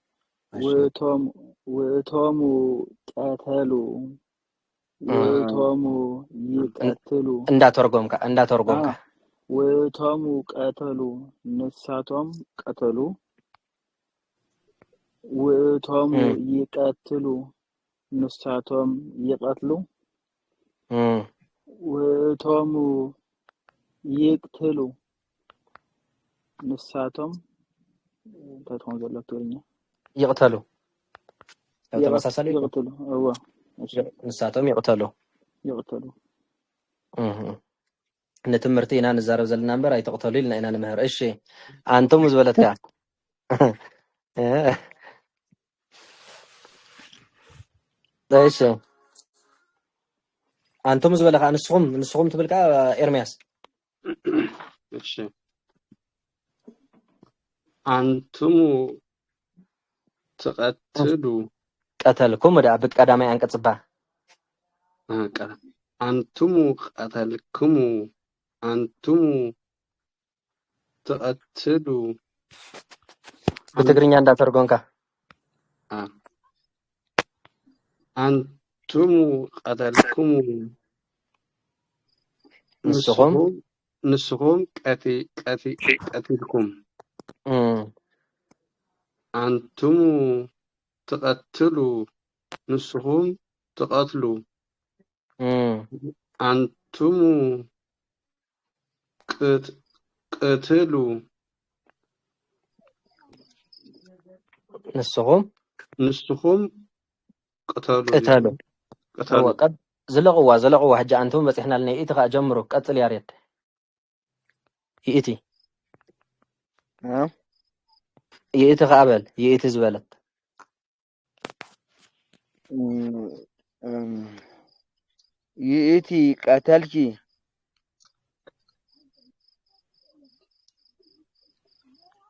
እሺ። ውእቶም-፣ ውእቶሙ ቀተሉ፣ እም። ውእቶሙ ይቀትሉ። እንዳተርጎምካ፣ እንዳተርጎምካ። አ፣ ውእቶሙ ቀተሉ፣ ንሳቶም ቀተሉ። ውእቶሙ እም። ይቀትሉ፣ ንሳቶም ይቐትሉ። እም። ውእቶሙ ይቅትሉ፣ ንሳቶም እንታይ ትኾን ዘሎ ትግርኛ? ይቕተሉ። ያው ይቕት-፣ ተመሳሳሊ እኮ። ይቕትሉ፣ እወ። እሺ። ይቕ-፣ ንሳቶም ይቕተሉ። ይቕተሉ። እህ። ንትምህርቲ ኢና ንዛረብ ዘለና እምበር ኣይትቕተሉ ኢልና ኢና ንምህር። እሺ። ኣንትሙ ዝበለት ከኣ። እሺ። ኣንትሙ ዝበለ ከኣ ንስኹም፣ ንስኹም ትብል ከኣ ኤርምያስ። እሺ። ኣንቱሙ ትቐትሉ። ቀተልኩም ደኣ ብቀዳማይ ኣንቀጽ እባ። አ፣ ቀ-፣ ኣንቱሙ ቀተልክሙ። ኣንቱሙ ትቐትሉ። ብትግርኛ እንዳተርጎምካ። አ። ኣንቱሙ ቀተልክሙ። ንስኹም? ንስኹም፣ ንስኹም ቀቲ-፣ ቀቲ-፣ ቀቲልኩም። እም። ኣንቱሙ ትቐትሉ። ንስኹም ትቐትሉ። እም። ኣንቱሙ ቅት-፣ ቅትሉ። ንስኹም? ንስኹም ቅተሉ። ቅተሉ። ቅተሉ። እወ፣ ቀብ-፣ ዝለቕዋ፣ ዝለቕዋ። ሕጂ ኣንቱም በጺሕናልና። ይእቲ ከኣ ጀምሩ። ቀጽል ያሬድ። ይእቲ። እ? ይእቲ ከኣ በል። ይእቲ ዝበለት። እም፣ እም፣ ይእቲ ቀተልኪ።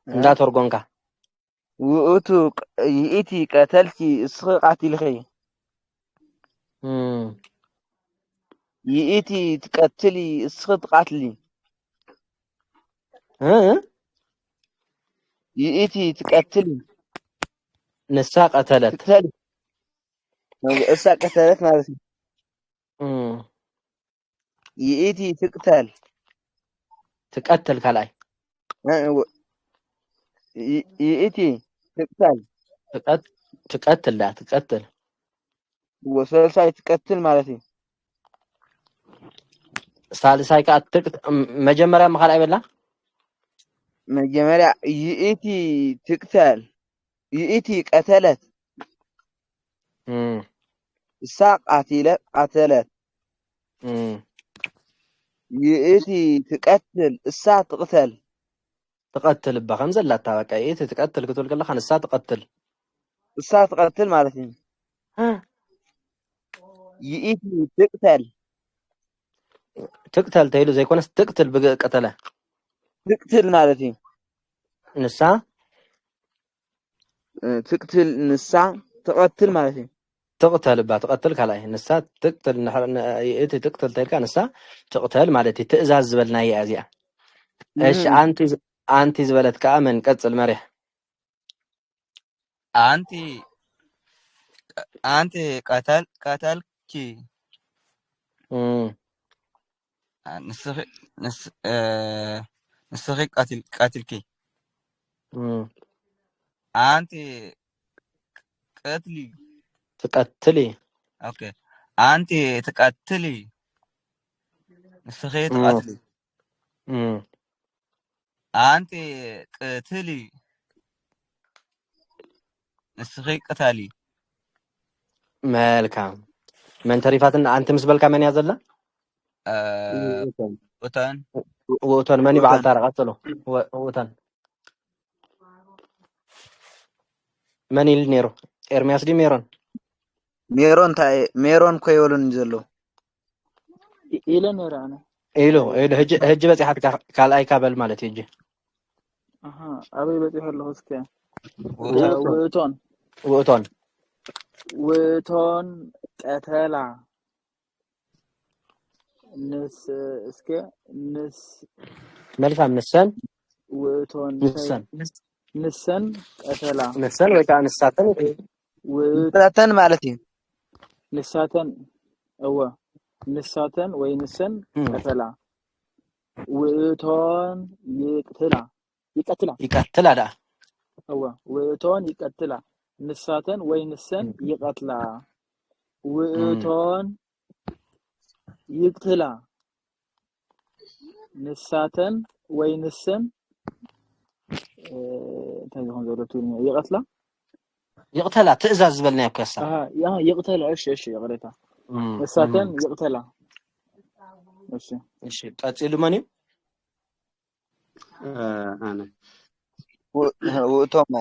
እ? እንዳተርጎምካ። ውእቱ ቅ-፣ ይእቲ ቀተልኪ፣ እስኺ ቃቲልኺ። እም። ይእቲ ትቀትሊ፣ እስኺ ትቃትሊ። እ? ይእቲ ትቀትሊ፣ ንሳ ቀተለት። ትቅተል። እሳ ቀተለት ማለት እዩ። እም። ይእቲ ትቅተል። ትቀትል ካልኣይ። እ፣ ው-፣ ይ-፣ ይእቲ ትቅተል። ትቀት-፣ ትቀትል ደኣ፣ ትቀትል። ወሰልሳይ ትቀትል ማለት እዩ። ሳልሳይ ከኣ ትቅ-፣ ም-፣ መጀመርያ እሞ ካልኣይ በላ? መጀመርያ ይእቲ ትቅተል። ይእቲ ቀተለት። እም። እሳ ቃቲለት፣ ቀተለት። እም። ይእቲ ትቀትል፣ እሳ ትቅተል። ትቀትል እባ ከም ዘላታ በቃ። ይእቲ ትቀትል ክትብል ከለኻ ንሳ ትቀትል። እሳ ትቀትል ማለት እዩ። እ? ይእቲ ትቅተል። ትቅተል ተይሉ ዘይኮነስ ትቅትል ብግ ቀተለ። ትቅትል ማለት እዩ። ንሳ? እ፣ ትቅትል፣ ንሳ ትቀትል ማለት እዩ። ትቅተል እባ፣ ትቀትል ካልኣይ። ንሳ ትቅትል፣ ንሕ-፣ ን-፣ ይእቲ ትቅትል ተይልካ ንሳ ትቅተል ማለት እዩ። ትእዛዝ ዝበልናያ እዚኣ። እሺ፣ እም። ኣንቲ ዝ-፣ ኣንቲ ዝበለት ከኣ መን? ቀጽል መሪሕ። ኣንቲ፣ ኣንቲ ቀተል-፣ ቀተልኪ። እም። አ፣ ንስኺ፣ ንስ-፣ እ፣ ንስኺ ቀትል-፣ ቀትልኪ። እም። ኣንቲ ቅትሊ። ትቀትሊ። ኦኬ። ኣንቲ ትቀትሊ። ንስኺ እም። ትቀትሊ። እም። ኣንቲ ቅትሊ። ንስኺ ቅተሊ። መልካም። መን ተሪፋትና? ኣንቲ ምስ በልካ መን እያ ዘላ? እ፣ ውእቶን። ውእቶን። ውእቶን መን ውእቶን። ይበዓል ታራ? ቀጽሎ። ወ-፣ ውእቶን። መን ኢሉ ነይሩ? ኤርሚያስ ድዩ ሜሮን? ሜሮን እንታይ፣ ሜሮን እኮ ይበሉኒ ዘለዉ። ኢ-፣ ኢለ ነይረ ኣነ። ኢሉ፣ ኢሉ። ሕጂ፣ ሕጂ በጺሓትካ ካልኣይካ በል ማለት እዩ ሕጂ። ኣሃ፣ ኣበይ በጺሐ ኣለኹ እስከ? ውእቶን። ውእቶን። ውእቶን። ውእቶን ቀተላ። ንስ-፣ እስከ ንስ-፣ መልካም፣ ንሰን። ውእቶን እንታይ? ንሰን። ንሰን ቀተላ። ንሰን ወይ ከዓ ንሳተን። ውእት-፣ ንሳተን ማለት እዩ። ንሳተን፣ እወ፣ ንሳተን ወይ ንሰን እም። ቀተላ። ውእቶን ይቅትላ። ይቀትላ። ይቀትላ ደኣ። እወ፣ ውእቶን ይቀትላ። ንሳተን ወይ ንሰን እም። ይቀትላ። ውእቶን ይቅትላ። ንሳተን ወይ ንሰን፣ እ፣ እንታይ ዝኸውን ዘሎ ትግርኛ? ይቐትላ? ይቕተላ፣ ትእዛዝ ዝበልናዮ እኮ እሳ። ኣሃ፣ ያ፣ ይቕተላ። እሺ፣ እሺ፣ ይቕሬታ። እም፣ ንሳተን እም። ይቕተላ። እሺ። እሺ፣ ቀጺሉ መን እዩ? እ፣ ኣነ። ው-፣ ውእቶም።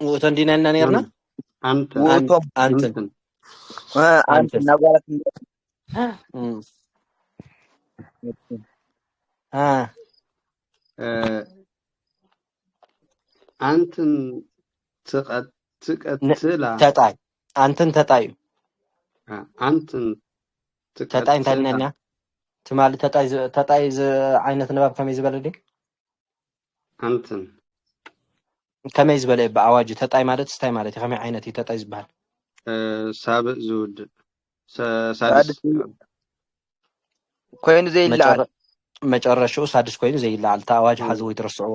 ውእቶን ዲና ኢልና ነይርና? ኣንተ። ውእቶም። ኣንተ። ኣንተን። እ፣ ኣንተ ኣንተ። እናጓላት እንደ-፣ እም። አ፣ እ፣ ኣንትን ትቐ- ትቀትላ ተጣይ፣ ኣንትን ተጣይ እዩ። እ፣ ኣንትን ተጣይ እንታይ ትቀትላ ነኛ? ትማሊ ተጣይ ዝ- ተጣይ ዝ- ዓይነት ንባብ ከመይ ዝበለ ድዩ? ኣንትን ከመይ ዝበለ እዩ ብኣዋጅ? ተጣይ ማለት ስታይ ማለት እዩ። ከመይ ዓይነት እዩ ተጣይ ዝበሃል? እ፣ ሳብእ ዝውድእ ሰ- ሳድስ ሳድስ ኮይኑ ዘይለዓል መጨረ- መጨረሽኡ ሳድስ ኮይኑ ዘይለዓል። እቲ ኣዋጅ ሓዚ ወይ ትረስዕዎ።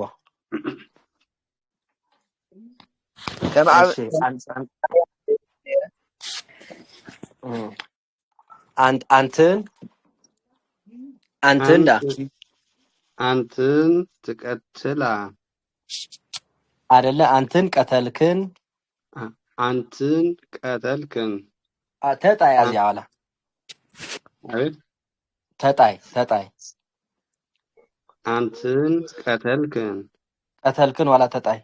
ከም ኣብ እሺ፣ ኣን- ኣን- እም። ኣን- ኣንትን ኣንትን ዳ ኣንትን ኣንትን ትቀትላ ኣደለ? ኣንትን ቀተልክን ኣ- ኣንትን ቀተልክን ኣ፣ ተጣይ እዚኣ ዋላ ኣቤት ተጣይ ተጣይ ኣንትን ቀተልክን ቀተልክን ዋላ ተጣይ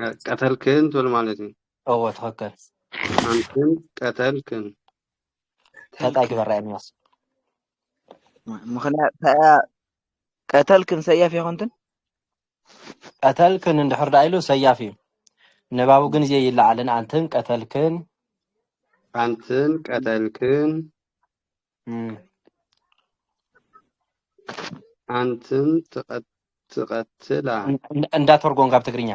እ፣ ቀተልክን ትብል ማለት እዩ። እዎ ትኽክል። ኣንትን ቀተልክን ተጣይ ግበራ ኤርሚያስ። ምክንያት ቀተልክን ሰያፍ ይኾንትን ቀተልክን እንድሕር ዳ ኢሉ ሰያፍ እዩ። ንባቡ ግን እየ ይለዓልን ኣንትን ቀተልክን ኣንትን ቀተልክን እም፣ ኣንትን ትቐ- ትቐትላ እን- እን- እንዳተርጎም ካብ ትግርኛ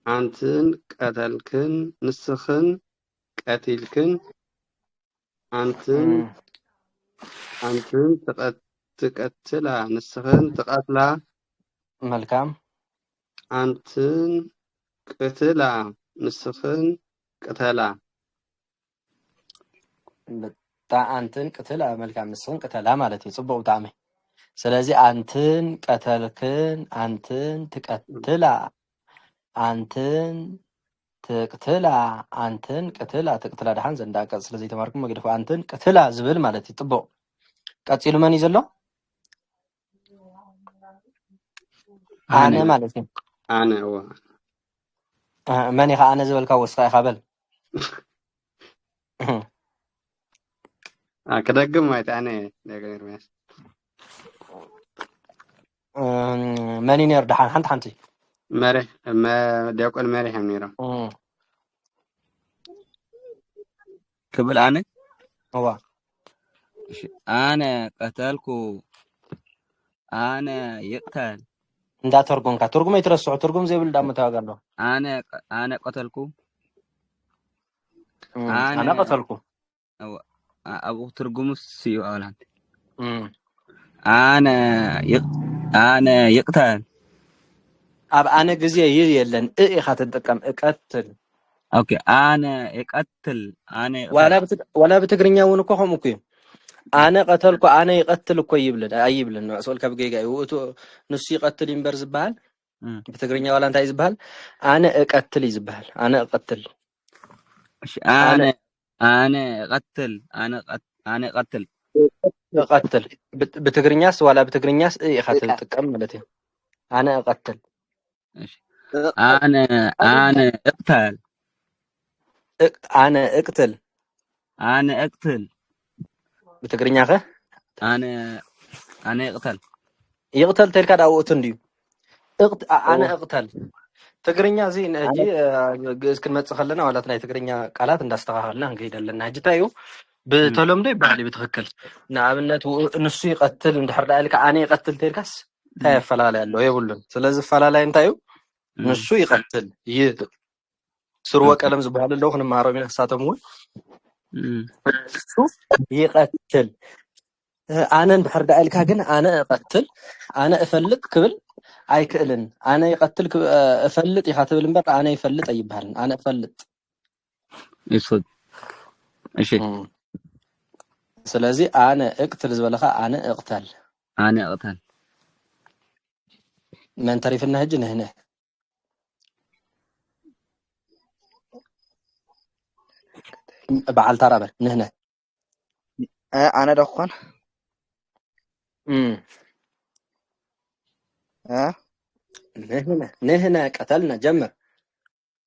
ኣንትን ቀተልክን ንስኽን ቀቲልክን ኣንትን እም፣ ኣንትን ትቐ- ትቀትላ ንስኽን ትቐትላ መልካም ኣንትን ቅትላ ንስኽን ቅተላ ብጣ ኣንትን ቅትላ መልካም ንስኽን ቅተላ ማለት እዩ። ጽቡቕ ብጣዕሚ። ስለዚ ኣንትን ቀተልክን ኣንትን ትቀትላ ኣንትን ትቅትላ ኣንትን ቅትላ ትቅትላ ደሓን ዘንዳቀጽ ስለ ዘይተማርኩም መግደፉ ኣንትን ቅትላ ዝብል ማለት እዩ። ጽቡቕ ቀጺሉ መን እዩ ዘሎ? ኣነ ኣነ ማለት እዩ። ኣነ እወ እ፣ መን ኢኻ ኣነ ዝበልካ ወስኻ ኢኻ በል። ኣ፣ ክደግም ማለት ኣነ ነገር ኤርሚያስ እ፣ መን እዩ ነይሩ ደሓን ሓንቲ ሓንቲ? መሪሕ መ- ዲያቆን መሪሕ እዮም ነይሮም። እ፣ ክብል ኣነ እዋ እሺ፣ ኣነ ቀተልኩ ኣነ ይቅተል እንዳተርጎምካ ትርጉም ኣይትረስዑ። ትርጉም ዘይብሉ ዳሞ ተዋጋ ኣሎ። ኣነ ቀ- ኣነ ቀተልኩ እ፣ ኣነ ኣነ ቀተልኩ። ኣው- ኣ- ኣብኡ ትርጉሙስ እዩ ኣውላን እ፣ ኣነ ይቅ- ኣነ ይቅተል ኣብ ኣነ ግዜ ይ የለን እ ኢኻ ትጥቀም። እቀትል ኦኬ ኣነ ይቀትል ኣነ ይቅተል ዋላ ብት- ዋላ ብትግርኛ እውን እኮ ከምኡ እኮ እዩ። ኣነ ቀተልኩ ኣነ ይቀትል እኮ ይብልን ኣይብልን። ንዕስል ካብ ጌጋ እዩ። እቱ ንሱ ይቀትል እዩ እምበር ዝበሃል እም። ብትግርኛ ዋላ እንታይ እዩ ዝበሃል? ኣነ እቀትል እዩ ዝበሃል። ኣነ እቀትል እሺ፣ ኣነ ኣነ እቀትል ኣነ ቀት- ኣነ እቀትል እቀትል ብት- ብትግርኛስ ዋላ ብትግርኛስ እ ኢኻ ትጥቀም ማለት እዩ። ኣነ እቀትል እሺ፣ ኣነ ኣነ እቅተል እቅ- ኣነ እቅትል ኣነ እቅትል ብትግርኛ ከ ኣነ ኣነ ይቅተል ይቕተል ተልካ ዳውእቱ እንድዩ እቕት- ኣ- ኣነ ኦ። እቕተል ትግርኛ እዚ ንሕጂ እ፣ ግእዝ ክንመጽእ ከለና ዋላት ናይ ትግርኛ ቃላት እንዳስተኻኸልና ክንከይድ ኣለና። ሕጂ እንታይ እዩ ብተለምዶ ይበሃል እዩ ብትኽክል። ንኣብነት ው- ንሱ ይቐትል እንድሕር ዳ ኢልካ ኣነ ይቐትል ተልካስ እንታይ ኣፈላለይ ኣለዎ? የብሉን። ስለዚ ኣፈላለይ እንታይ እዩ? እም። ንሱ ይቐትል ይ ስርወ ቀለም ዝበሃሉ ኣለዉ ክንመሃሮም ኢና። ንሳቶም እውን እም። እሱ ይቐትል። እ፣ ኣነ እንድሕር ደኣ ኢልካ ግን ኣነ እቐትል፣ ኣነ እፈልጥ ክብል ኣይክእልን። ኣነ ይቐትል ክብ- እ፣ እፈልጥ ኢኻ ትብል እምበር ኣነ ይፈልጥ ኣይበሃልን። ኣነ እፈልጥ። ይስድ። እሺ። እም። ስለዚ ኣነ እቅትል ዝበለኻ ኣነ እቕተል። ኣነ እቕተል። መን ተሪፍና ሕጂ? ንህነ። በዓል ታራ በል። ንህነ። እ፣ ኣነ ዶ ክኾን? እም። እ? ንህነ፣ ንህነ ቀተልና ጀምር።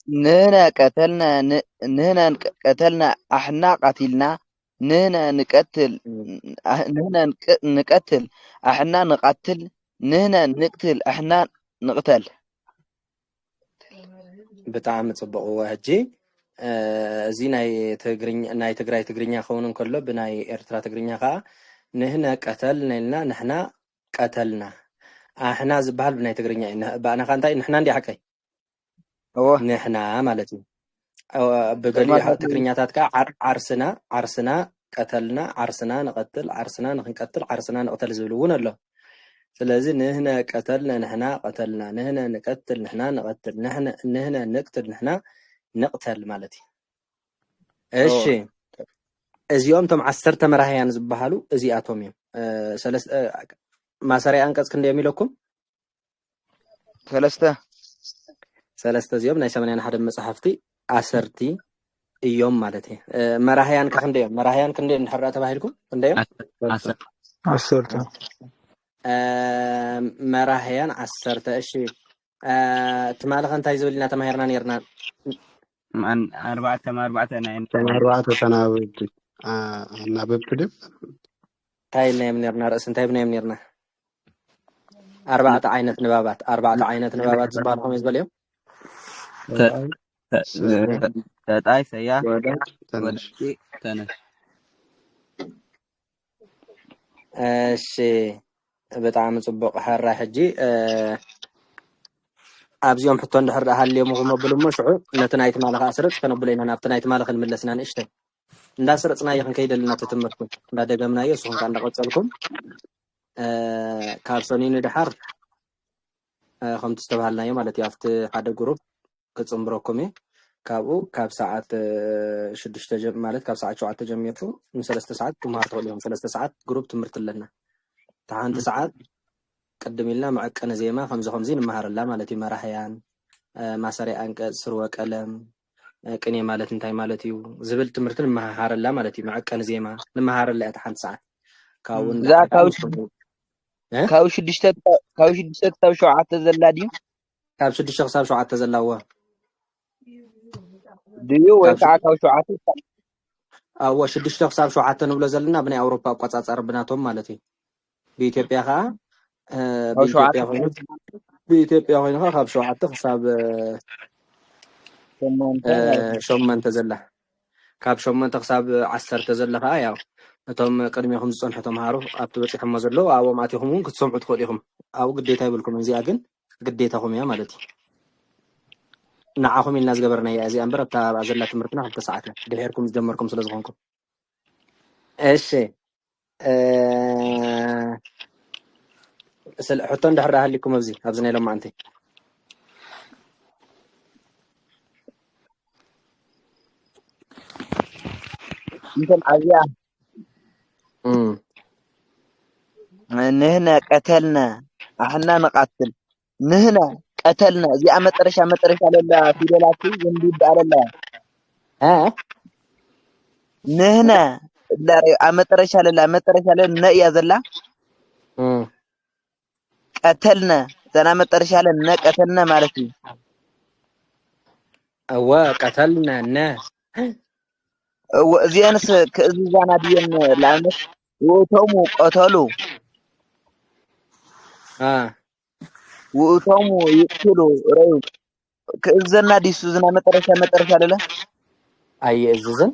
ንህነ ቀተልና፣ ን-፣ ንህነ ቀተልና፣ ኣሕና ቀቲልና፣ ንህነ ንቀትል፣ ንህነ ንቀትል፣ ኣሕና ንቐትል፣ ንህነ ንቅትል፣ ኣሕና ንቕተል። ብጣዕሚ ጽቡቕ። እወ፣ ሕጂ እዚ ናይ ትግርኛ፣ ናይ ትግራይ ትግርኛ ክኸውን እንከሎ፣ ብናይ ኤርትራ ትግርኛ ከዓ ንህነ ቀተልና ኢልና ንሕና ቀተልና። ኣሕና ዝበሃል ብናይ ትግርኛ እዩ። ባእናኻ እንታይ ንሕና እንዲ ሓቀይ? እወ። ንሕና ማለት እዩ። ብገሊኡ ትግርኛታት ከዓ ዓር-፣ ዓርስና፣ ዓርስና ቀተልና፣ ዓርስና ንቐትል፣ ዓርስና ንኽንቀትል፣ ዓርስና ንቕተል ዝብል እውን ኣሎ። ስለዚ ንህነ ቀተልና፣ ንሕና ቀተልና፣ ንህነ ንቀትል፣ ንሕና ንቐትል፣ ንሕነ፣ ንህነ ንቅትል፣ ንሕና ንቕተል ማለት እዩ። እሺ። እዚኦም እቶም ዓሰርተ መራህያን ዝበሃሉ እዚኣቶም እዮም። እ፣ ሰለስተ፣ እ፣ ማሰሪያ ኣንቀጽ ክንደዮም ኢለኩም? ሰለስተ። ሰለስተ እዚኦም ናይ ሰማንያን ሓደ መጽሓፍቲ ኣሰርቲ እዮም ማለት እዩ። እ፣ መራህያን ከ ክንደይ እዮም? መራህያን ክንደይ እንድሕር ደኣ ተባሂልኩም? ክንደይ እዮም? ዓሰርተ። ዓሰርተ። እ፣ መራህያን ዓሰርተ። እሺ። እ፣ ትማሊ ከ እንታይ ዝብል ኢና ተማሂርና ነርና? ማን ኣርባዕተ ማ ኣርባዕተ ናይ ከም ኣርባዕተ ተናበብቲ፣ ኣ፣ ኣናበብቲ ድም? እንታይ ኢልናዮም ነርና? ርእሲ እንታይ ብናዮም ነርና? ኣርባዕተ ዓይነት ንባባት፣ ኣርባዕተ ዓይነት ንባባት ዝበሃል ከመይ ዝበል እዮም? ተ-፣ ተ-፣ ተ-፣ ተጣይ፣ ሰያ፣ ወዳ፣ ተነሽ። ወዳቂ፣ ተነሽ። እሺ፣ ብጣዕሚ ጽቡቕ። ሕራይ። ሕጂ፣ እ፣ ኣብዚኦም ሕቶ እንድሕር ደኣ ሃልዮም ክመብሉ እሞ ሽዑ ነቲ ናይ ትማሊ ከኣ ስርጽ ከነብሎ ኢና። ናብቲ ናይ ትማሊ ክንምለስ ኢና ንእሽተይ። እንዳስረጽናዮ ክንከይደልና እቲ ትምህርቲ። እንዳደገምናዮ ንስኹም ከኣ እንዳቐጸልኩም፣ እ፣ ካብ ሰኑይ ንደሓር፣ እ፣ ከምቲ ዝተባሃልናዮ ማለት እዩ። ኣብቲ ሓደ ግሩፕ ክጽንብረኩም እየ። ካብኡ ካብ ሰዓት፣ እ፣ ሽዱሽተ ጀ-፣ ማለት ካብ ሰዓት ሸውዓተ ጀሚርኩም ንሰለስተ ሰዓት ትምሃሩ ትኽእሉ ኢኹም። ሰለስተ ሰዓት ግሩፕ ትምህርቲ ኣለና። እታ ሓንቲ ሰዓት ቅድም ኢልና መዐቀኒ ዜማ ከምዚ ከምዚ ንምሃረላ ማለት እዩ። መራሕያን፣ እ፣ ማሰሪያ ኣንቀጽ፣ ስርወ ቀለም፣ እ፣ ቅኔ ማለት እንታይ ማለት እዩ ዝብል ትምህርቲ ንምሃረላ ማለት እዩ። መዐቀኒ ዜማ ንምሃረላ እያ እታ ሓንቲ ሰዓት። ካብኡ እዛ ንደሓር ካብ ምስ-፣ እ? ካብ ሽዱሽተ፣ ካብ ሽዱሽተ ክሳብ ሸውዓተ ዘላ ድዩ? ካብ ሽዱሽተ ክሳብ ሸውዓተ ዘላዎ ድዩ ወይ ካብ ከዓ ሽዱ-፣ ካብ ሸውዓተ ክሳብ ኣዎ፣ ሽዱሽተ ክሳብ ሸውዓተ ንብሎ ዘለና ብናይ ኣውሮፓ ኣቆጻጸር ብናቶም ማለት እዩ። ብኢትዮጵያ ከዓ፣ እ፣ ካብ ሸውዓተ ብኢትዮጵያ ኮይኑ፣ ብኢትዮጵያ ኮይኑ ከዓ ካብ ሸውዓተ ክሳብ፣ እ፣ ሸሞንተ እ፣ ማለት እዩ። ሸሞንተ ዘላ። ካብ ሸሞንተ ክሳብ ዓሰርተ ዘላ ከዓ ያው እቶም ቅድሜኹም ዝጸንሑ ተምሃሮ ኣብቲ በጺሖሞ ዘለዉ ኣብኦም ኣቲኹም እውን ክትሰምዑ ትኽእሉ ኢኹም። ኣብኡ ግዴታ ይብልኩም። እዚኣ ግን ግዴታኹም እያ ማለት እዩ። ንዓኹም ኢልና ዝገበርናያ እዚኣ እምበር ኣብታ ኣብኣ ዘላ ትምህርትና ክልተ ሰዓት እያ። ድሒርኩም ዝጀመርኩም ስለ ዝኾንኩም። እሺ። እ፣ ስለ ሕቶ እንድሕር ደኣ ሃሊኩም ኣብዚ፣ ኣብዚ ናይ ሎማዓንቲ። እንትን ኣብዚኣ እም። ንህነ ቀተልነ ኣሕና ንቐትል። ንህነ ቀተልነ። እዚኣ መጠረሻ፣ መጠረሻ ለላ ፊደላት ዘንቢብ ኣለላ። እ? ንህነ እላ ረ-፣ ኣብ መጠረሻ ለላ፣ መጠረሻ ለላ ነ እያ ዘላ። እም። ቀተልነ። ዘና መጠረሻ ለነ ቀተልነ ማለት እዩ። እወ፣ ቀተልነ፣ ነ። እወ፣ እዚአንስ ክእዝዛና ድየን? ለኣብነት ውእቶሙ ቀተሉ። አ። ውእቶሙ ይቅትሉ። ረዩ። ክእዝዘና ዲሱ ዝና መጠረሻ፣ መጠረሻ ለለ? ኣይእዝዝን።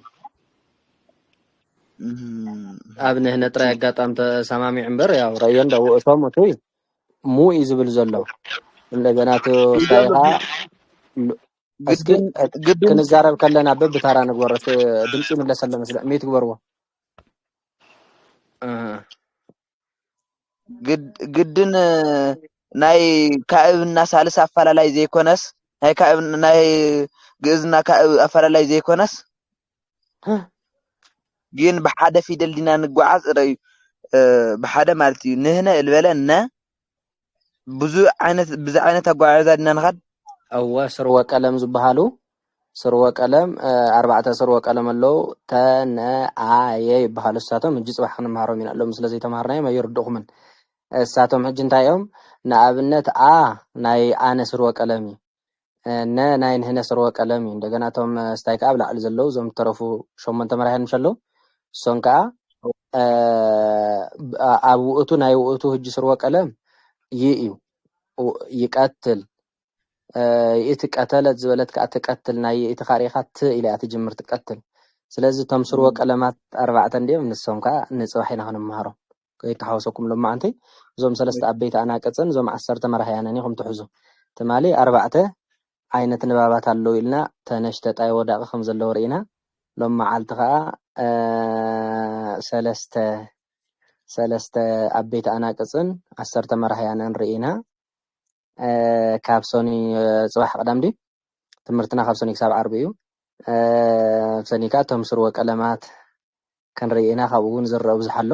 እም። ኣብ ንህነ ጥራይ ኣጋጣሚ ተሰማሚዑ እምበር፣ ያው ረእዮ እንደ ውእቶሙ እቲ ሙ እዩ ዝብል ዘሎ። እንደገና እቲ ይገርም። ስታይኻ ሉ-፣ እስኪ ግድን፣ ግድን፣ ክንዛረብ ከለና በብታራ ንግበሮ። እቲ ድምፂ ይምለሰ ኣሎ መስለ፣ ሚት ግበርዎ። እ። ግድ-፣ ግድን ናይ ካእብና ሳልስ ኣፈላላይ ዘይኮነስ፣ ናይ ካእብ-፣ ናይ ግእዝና ካእብ ኣፈላላይ ዘይኮነስ፣ ግን ብሓደ ፊደል ዲና ንጓዓዝ? ረዩ፣ እ፣ ብሓደ ማለት እዩ። ንህነ እልበለ ነ ብዙ ዓይነት፣ ብዙ ዓይነት ኣጓዓዕዛ ዲና ንኻድ። እወ፣ ስርወ ቀለም ዝበሃሉ፣ ስርወ ቀለም፣ እ፣ ኣርባዕተ ስርወ ቀለም ኣለዉ። ተ፣ ነ፣ ኣ፣ የ ይበሃሉ። እሳቶም ሕጂ ጽባሕ ክንመሃሮም ኢና። ሎሚ ስለ ዘይተማሃርናዮም ኣይርድእኹምን። እሳቶም ሕጂ እንታይ እዮም? ንኣብነት፣ ኣ ናይ ኣነ ስርወ ቀለም እዩ። እ፣ ነ ናይ ንህነ ስርወ ቀለም እዩ። እንደገና እቶም፣ እ፣ ስታይ ከኣ ኣብ ላዕሊ ዘለዉ፣ እዞም እተረፉ ሸሞንተ መራሕያን ምሽ ኣለዉ። እሶም ከዓ ኣብ ውእቱ፣ ናይ ውእቱ ህጂ ስርወ ቀለም ይ እዩ። ይቀትል። ይእቲ ቀተለት ዝበለት ከዓ ትቀትል። ናይ ይእቲ ካሪኻ ት ኢላ እያ ትጅምር፣ ትቀትል። ስለዚ እቶም ስርወ ቀለማት ኣርባዕተ እንዲኦም፣ ንሶም ከዓ ንፅባሕ ኢና ክንመሃሮም። ከይተሓወሰኩም ሎማዓንቲ እዞም ሰለስተ ኣበይቲ ኣናቅፅን እዞም ዓሰርተ መራሕያንን ኢኹም ትሕዙ። ትማሊ ኣርባዕተ ዓይነት ንባባት ኣለዉ ኢልና፣ ተነሽ፣ ተጣይ፣ ወዳቂ ከም ዘለዉ ርኢና። ሎም መዓልቲ ከዓ ሰለስተ ሰለስተ ኣበይቲ ኣናቅፅን ዓሰርተ መራሕያንን ርኢና። ካብ ሰኒ፣ ፅባሕ ቅዳም ድዩ? ትምህርትና ካብ ሰኒ ክሳብ ዓርቢ እዩ። ሰኒ ከዓ እቶም ስርወ ቀለማት ክንርኢ ኢና። ካብኡ እውን ዝረአ ብዙሕ ኣሎ።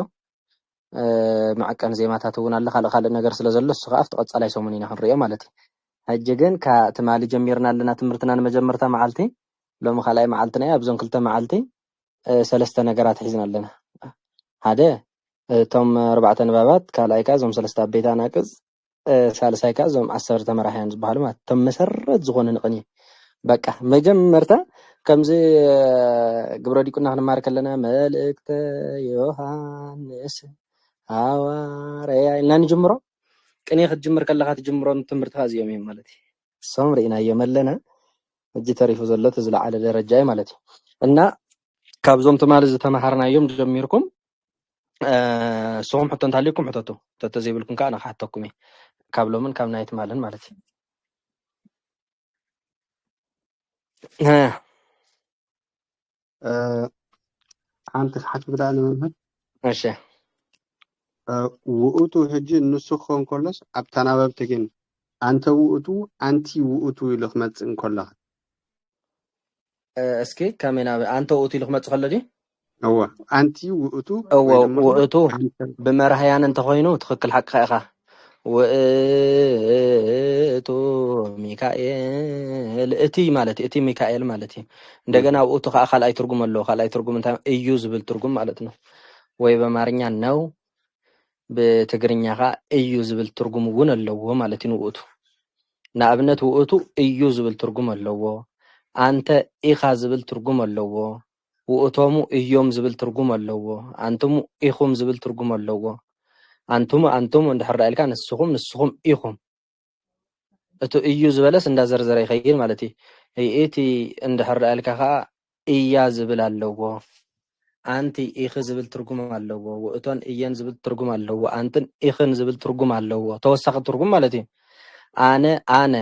መዐቀኒ ዜማታት እውን ኣሎ። ካልእ ካልእ ነገር ስለ ዘሎ እሱ ከዓ ኣብቲ ቀፃላይ ሰሙን ኢና ክንሪኦ ማለት እዩ። ሕጂ ግን ትማሊ ጀሚርና ኣለና ትምህርትና ንመጀመርታ መዓልቲ። ሎሚ ካልኣይ መዓልትና እዩ። ኣብዞም ክልተ መዓልቲ ሰለስተ ነገራት ሒዝና ኣለና። ሓደ እቶም ኣርባዕተ ንባባት፣ ካልኣይ ከዓ እዞም ሰለስተ ኣበይቲ ኣናቅፅ፣ ሳልሳይ ከዓ እዞም ዓሰርተ መራሕያን ዝበሃሉ ማለት እቶም መሰረት ዝኾኑ ንቕኒ። በቃ መጀመርታ ከምዚ ግብረ ዲቁና ክንማር ከለና መልእክተ ዮሃንስ ሃዋርያ ኢልና ንጅምሮ። ቅኔ ክትጅምር ከለካ ትጅምሮም ትምህርትካ እዚኦም እዮም ማለት እዩ። እሶም ርኢናዮም ኣለና። ሕጂ ተሪፉ ዘሎ እቲ ዝለዓለ ደረጃ እዩ ማለት እዩ። እና ካብዞም ትማሊ ዝተመሃርናዮም ጀሚርኩም ንስኹም ሕቶ እንተሃልዩኩም ሕተቱ። ሕቶ ዘይብልኩም ከዓ ንክሓተኩም እየ። ካብ ሎምን ካብ ናይ ትማልን ማለት እዩ። ሓንቲ ክሓትት ደኣ ንመምህር። እሺ። ውእቱ ሕጂ ንሱ ክኸውን ከሎስ ኣብ ተናበብቲ ግን ኣንተ ውእቱ፣ ኣንቲ ውእቱ ኢሉ ክመጽእ እንከሎ። እስኪ ከመይ ናብ ኣንተ ውእቱ ኢሉ ክመጽእ ከሎ ድዩ? እወ፣ ኣንቲ ውእቱ እወ፣ ውእቱ ብመርሃያን እንተኾይኑ ትኽክል ሓቅኻ ኢኻ። ውእቱ ሚካኤል እቲ ማለት እዩ፣ እቲ ሚካኤል ማለት እዩ። እንደገና ውእቱ ከዓ ካልኣይ ትርጉም ኣለዎ። ካልኣይ ትርጉም እንታይ እዩ ዝብል ትርጉም ማለት ነው። ወይ በአማርኛ ነው፣ ብትግርኛ ከዓ እዩ ዝብል ትርጉም እውን ኣለዎ ማለት እዩ ንውእቱ። ንኣብነት ውእቱ እዩ ዝብል ትርጉም ኣለዎ። ኣንተ ኢኻ ዝብል ትርጉም ኣለዎ። ውእቶሙ እዮም ዝብል ትርጉም ኣለዎ። ኣንትሙ ኢኹም ዝብል ትርጉም ኣለዎ። ኣንትሙ፣ ኣንትሙ እንድሕር ደኣ ኢልካ ንስኹም፣ ንስኹም ኢኹም። እቲ እዩ ዝበለስ እንዳዘርዘረ ይኸይድ ማለት እዩ። ይእቲ እንድሕር ደኣ ኢልካ ከዓ እያ ዝብል ኣለዎ። ኣንቲ ኢኺ ዝብል ትርጉም ኣለዎ። ውእቶን እየን ዝብል ትርጉም ኣለዎ። ኣንትን ኢኽን ዝብል ትርጉም ኣለዎ። ተወሳኺ ትርጉም ማለት እዩ። ኣነ፣ ኣነ፣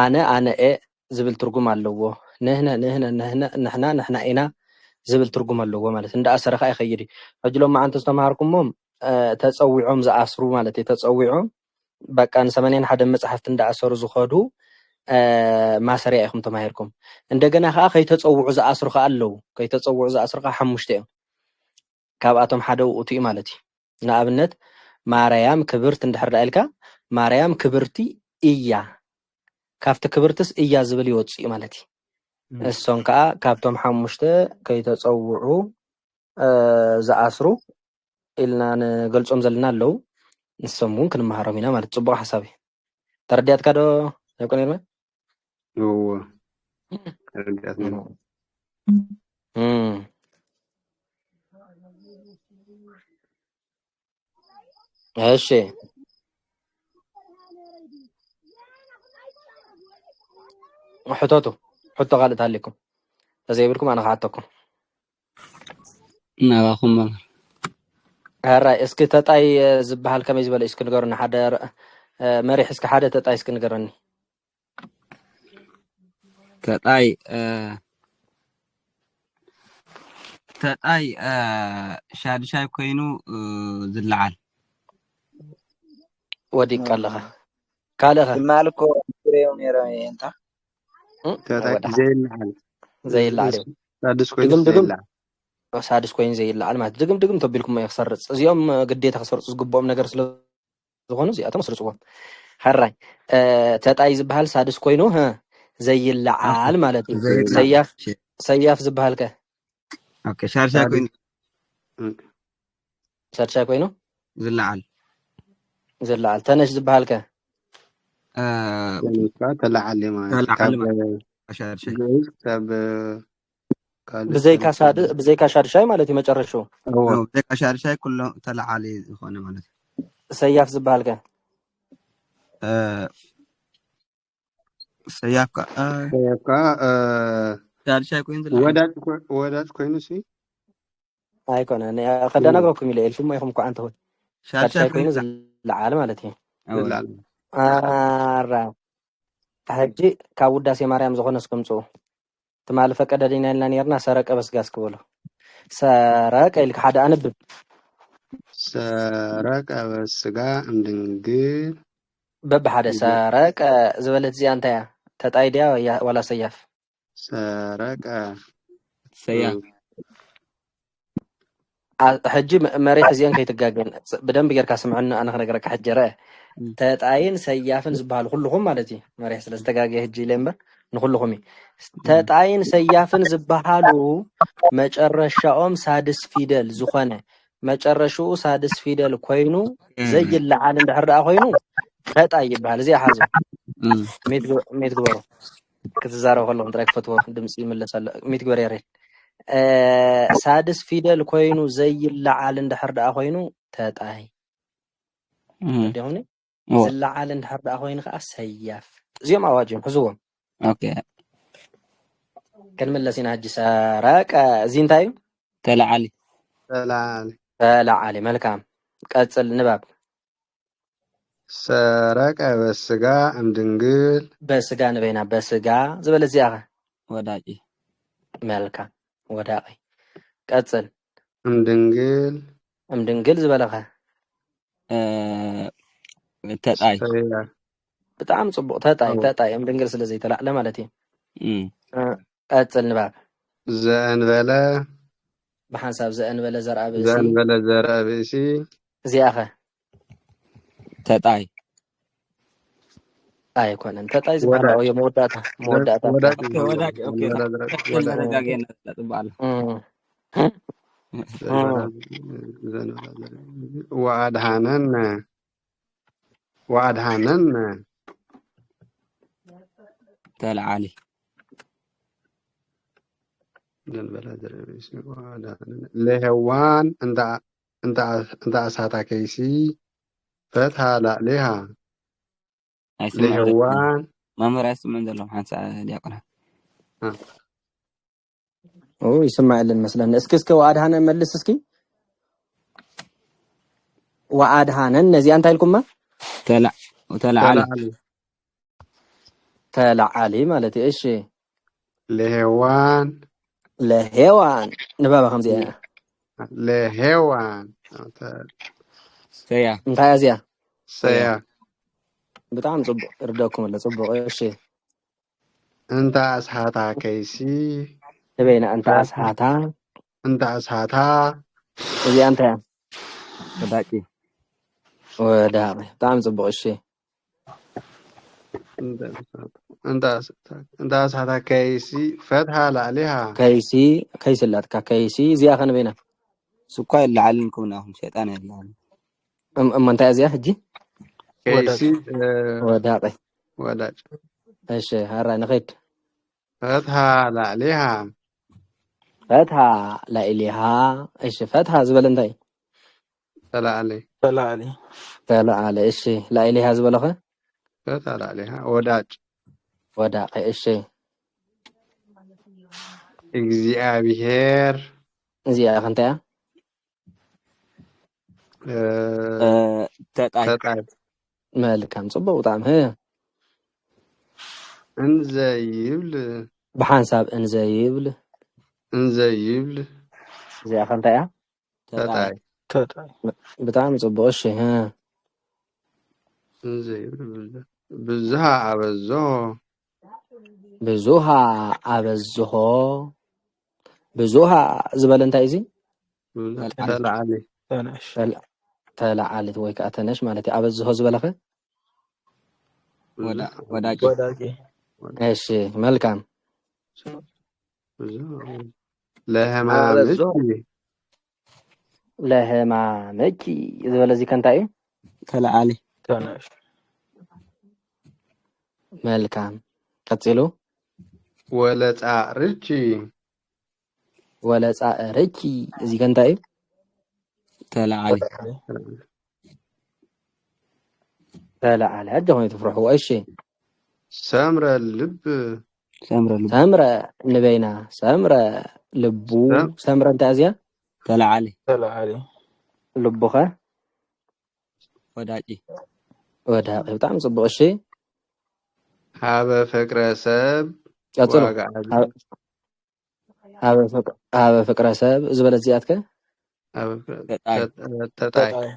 ኣነ፣ ኣነ እየ ዝብል ትርጉም ኣለዎ። ንህነ፣ ንህነ፣ ንህነ፣ ንሕና፣ ንሕና ኢና ዝብል ትርጉም ኣለዎ ማለት እንዳኣሰረ ከዓ ይኸይድ እዩ። ሕጂ ሎማዓንቲ ዝተምሃርኩሞም ተፀዊዖም ዝኣስሩ ማለት እዩ። ተፀዊዖም በቃ ንሰማንያን ሓደን መፅሓፍቲ እንዳኣሰሩ ዝኸዱ ማሰርያ ኢኹም ተማሂርኩም። እንደገና ከዓ ከይተፀውዑ ዝኣስሩ ከዓ ኣለዉ። ከይተፀውዑ ዝኣስሩ ከዓ ሓሙሽተ እዮም። ካብኣቶም ሓደ ውእቱ እዩ ማለት እዩ። ንኣብነት ማርያም ክብርት እንድሕር ደኣ ኢልካ ማርያም ክብርቲ እያ፣ ካብቲ ክብርትስ እያ ዝብል ይወፅእ እዩ ማለት እዩ። እሶም ከዓ ካብቶም ሓሙሽተ ከይተፀውዑ ዝኣስሩ ኢልና ንገልፆም ዘለና ኣለዉ። ንሶም እውን ክንመሃሮም ኢና ማለት። ፅቡቅ ሓሳብ እዩ። ተረዲኣትካ ዶ? ኣይኮነ ኢልማ እዎ ተረዲኣትና። እሺ ሕተቱ። ሕቶ ካልእ ተሃልየኩም፣ ተዘይብልኩም ኣነ ክሓተኩም። ናባኹም መምህር። ሕራይ እስኪ ተጣይ ዝበሃል ከመይ ዝበለ እስኪ ንገሩኒ። ሓደ መሪሕ እስኪ ሓደ ተጣይ እስኪ ንገረኒ። ተጣይ ተጣይ ሻድሻይ ኮይኑ ዝለዓል ወዲቅ ኣለኻ። ካልእኸ ትማል እኮ ትረዮም ነይሮም እየ እንታ ተጣይ ዘይለዓል ዘይለዓል እዩ። ሳድስ ኮይኑ ድግም ድግም ዘይለዓል ሳድስ ኮይኑ ዘይለዓል ማለት ድግም ድግም ተቢልኩም እየ ክሰርፅ። እዚኦም ግዴታ ክሰርፁ ዝግብኦም ነገር ስለ ዝኾኑ እዚኣቶም ኣስርፅዎም። ሕራይ ተጣይ ዝበሃል ሳድስ ኮይኑ ህ ዘይለዓል ማለት እዩ። ዘይለዓል። ሰያፍ ሰያፍ ዝበሃል ከ ኦኬ ሻድሻይ ኮይኑ ሳድሻይ ኮይኑ ዝለዓል ዝለዓል። ተነሽ ዝበሃል ከ እ፣ ተለዓል ማለት እዩ። ተለዓል ካብ ማለት ሻድሻይ ግእዝ ካብ ብዘይካ ሻድሻይ ማለት እዩ መጨረሽኡ። ብዘይካ ሻድሻይ ኩሎ ተለዓሊ ዝኾነ ማለት እዩ። ሰያፍ ዝበሃል ከ? ሰያፍ ከዓ ሰያፍ ከዓ ሻድሻይ ኮይኑ ወዳጭ ኮ- ወዳጭ ኮይኑ ሲ ኣይኮነ ከደናግረኩም ኢለ ኢልኩም ኢኹም እኳ እንተኹን ሻድሻይ ኮይኑ ዝለዓል ማለት እዩ። ዝላል ኣራ ሕጂ ካብ ውዳሴ ማርያም ዝኾነ እስከምፅኡ ትማሊ ፈቀደ ዲና ኢልና ነርና ሰረቀ በስጋ እስክበሎ ሰረቀ ኢልካ ሓደ ኣንብብ ሰረቀ በስጋ እምድንግል በብሓደ ሰረቀ ዝበለት እዚኣ እንታይ እያ? ተጣይ ድያ ወያ- ዋላ ሰያፍ? ሰረቀ ሰያፍ ኣ- ሕጂ መ- መሪሕ እዚአን ከይትጋገን ፅ- ብደንብ ጌርካ ስምዕኒ ኣነ ክነግረካ ሕጂ ረአ እም። ተጣይን ሰያፍን ዝበሃሉ ኩልኹም ማለት እዩ መሪሕ ስለ ዝተጋገ ሕጂ ኢለ እምበር ንኩልኹም እዩ ተጣይን ሰያፍን ዝበሃሉ መጨረሻኦም ሳድስ ፊደል ዝኾነ መጨረሽኡ ሳድስ ፊደል ኮይኑ ዘይለዓል እንድሕር ደኣ ኮይኑ ተጣይ ይበሃል እዚኣ ሓዙ እም። ሜት ግበሩ ክትዛረብ ከለኹም ጥራይ ክፈትዎ ድምፂ ይምለስ ኣሎ ሚት ግበር ያሬድ ሳድስ ፊደል ኮይኑ ዘይለዓል እንድሕር ደኣ ኮይኑ ተጣይ እም። ዲኹምኒ እዎ። ዝለዓል እንድሕር ደኣ ኮይኑ ከዓ ሰያፍ እዚኦም ኣዋጅ እዮም ሕዝዎም ኦኬ ክንምለስ ኢና ሕጂ ሰረቀ እዚ እንታይ እዩ ተለዓሊ ተላል ተለዓሊ መልካም ቀፅል ንባብ ሰረቀ በስጋ እምድንግል በስጋ ንበይና በስጋ ዝበለ እዚኣ ኸ ወዳቂ መልካም ወዳቂ ቀፅል እምድንግል እምድንግል ዝበለ ኸ እ፣ ተጣይ ሰያ- ብጣዕሚ ፅቡቅ ተጣይ ኣዎ። ተጣይ እምድንግል ስለ ዘይተላዕለ ማለት እዩ እም። እ፣ ቀፅል ንባብ ዘእንበለ ብሓንሳብ ዘእንበለ ዘርኣ ብእሲ ዘእንበለ ዘርአ ብእሲ እዚኣ ኸ ተጣይ ኣይኮነን ተጣይ ዝበሃል ወዳቂ። ኣብኡ እየ መወዳእታ መወዳእታ ወዳቂ ኦኬ፣ ወዳቂ፣ ኦኬ። ዘእንበለ ዘርአ ብእሲ ወዳቂ። ተረጋጊና ነጥብ ኣሎ። እም። ዘእንበለ ዘርአ ብእሲ ወኣድሃነነ ወኣድሃነነ ተለዓሊ ዘእንበለ ዘርአ ብእሲ ወኣድሃነነ ለሄዋን እንተ እንተ እንተ ኣሳታ ከይሲ ፈትሃ ላዕሌሃ ኣይስምዕን ለሄዋን መምህር ኣይስምዕን ዘለኹም ሓንሳ ዲያቆና ኡ ይስማዕ የለን መስለኒ እስኪ እስኪ ወኣድሃነ መልስ እስኪ ወኣድሃነን ነዚኣ እንታይ ኢልኩማ ተላ- ተለዓሊ ተላዕሊ ተለዓሊ ማለት እዩ እሺ ለሄዋን ለሄዋን ንባባ ከምዚኣ እያ ለሄዋን ሰያ እንታይ እያ እዚኣ ሰያ ብጣዕሚ ፅቡቅ ይርደኩም ኣሎ ፅቡቅ እሺ እንተ ኣስሓታ ከይሲ ንበይና እንተ ኣስሓታ እንተ ኣስሓታ እዚኣ እንታይ እያ ወዳቂ ወዳቂ ብጣዕሚ ፅቡቅ እሺ እንተ ኣስሓታ ከይሲ ፈትሃ ላዕሊሃ ከይሲ ከይሲ ኣላትካ ከይሲ እዚኣ ከንበይና ስኳ ይለዓልን ክብናኹም ሸጣን የለን እሞ እንታይ እዚኣ ሕጂ ከይሲ ወዳቂ ወዳጭ እሺ ሀራ ንኸይድ ፈትሃ ላዕሊሃ ፈትሃ ላዕሊሃ እሺ ፈትሃ ዝበለ እንታይ ተላዕሊ ተላዕሊ ተላዓለ እሺ ላዕሊሃ ዝበለኸ ፈትሃ ላዕሊሃ ወዳጭ ወዳቂ እሺ እግዚኣብሔር እዚኣ ከንታይ እያ እ፣ ተጣይ ተጣይ መልካም ፅቡቅ ብጣዕሚ እንዘይብል ብሓንሳብ እንዘይብል እንዘይብል እዚኣ ከንታይ እያ ተጣይ ተጣይ ብጣዕሚ ፅቡቅ እሺ እ። እንዘይብል ብዙ- ብዙሃ ኣበዝሆ ብዙሃ ኣበዝሆ ብዙሃ ዝበለ እንታይ እዚ ብዙ- ተላዕሊ። ተላዕሊ ተነሽ ተላዓሊት ወይ ከዓ ተነሽ ማለት እዩ ኣበዝሆ ዝበለኸ ወዳ- ወዳቂ ወዳቂ እሺ መልካም ብዙ ለህማምኪ ለህማምኪ ዝበለ እዚ ከንታይ እዩ ተላዓሊ ተነሽ መልካም ቀፂሉ ወለፃርኪ ወለጻ ረኪ። እዚ ከ እንታይ እዩ? ተለዓሊ። ተለዓሊ። ኣጆኹም ኣይትፍርሕዎ። እሺ። ሰምረ ልብ። ሰምረ ልብ። ሰምረ ንበይና። ሰምረ ልቡ። ሰም- ሰምረ እንታይ እዚኣ? ተለዓሊ። ተለዓሊ። ልቡኸ? ወዳቂ። ወዳቂ። ብጣዕሚ ጽቡቕ። እሺ። ሃበ ፍቅረ ሰብ ቀጽሉ። ዋጋ ኣልቦ። ሃበ- ሃበ ፍቅ-፣ ሃበ ፍቅረ ሰብ ዝበለት እዚኣትከ? ሃበ ፍቅረ ተጣይ። ተጣ-፣ ተጣይ። ተጣይ።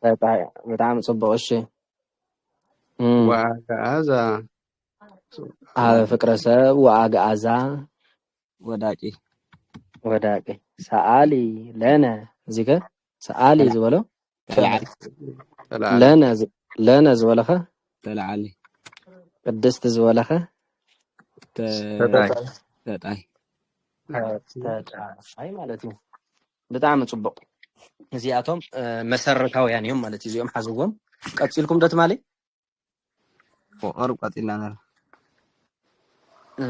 ተጣይ። ብጣዕሚ ጽቡቕ። እሺ። እም። ዋጋ ኣዛ። ሃበ ፍቅረ ሰብ ወኣግኣዛ። ወዳቂ። ወዳቂ። ሰኣሊ ለነ። እዚከ? ሰኣሊ ተላ-፣ ዝበሎ? ተላዓሊ። ተላዓሊ። ለነ ዝ-፣ ለነ ዝበለኸ? ተላዓሊ። ቅድስቲ ዝበለኸ? ተ-፣ ተጣይ። ተጣይ። ተጣይ ማለት እዩ። ብጣዕሚ ጽቡቕ። እዚኣቶም፣ እ፣ መሰረታውያን እዮም ማለት እዩ። እዚኦም ሓዝዎም። ቀጺልኩም ዶ ትማሊ? ወቐርብ ቀጺልና ነራ።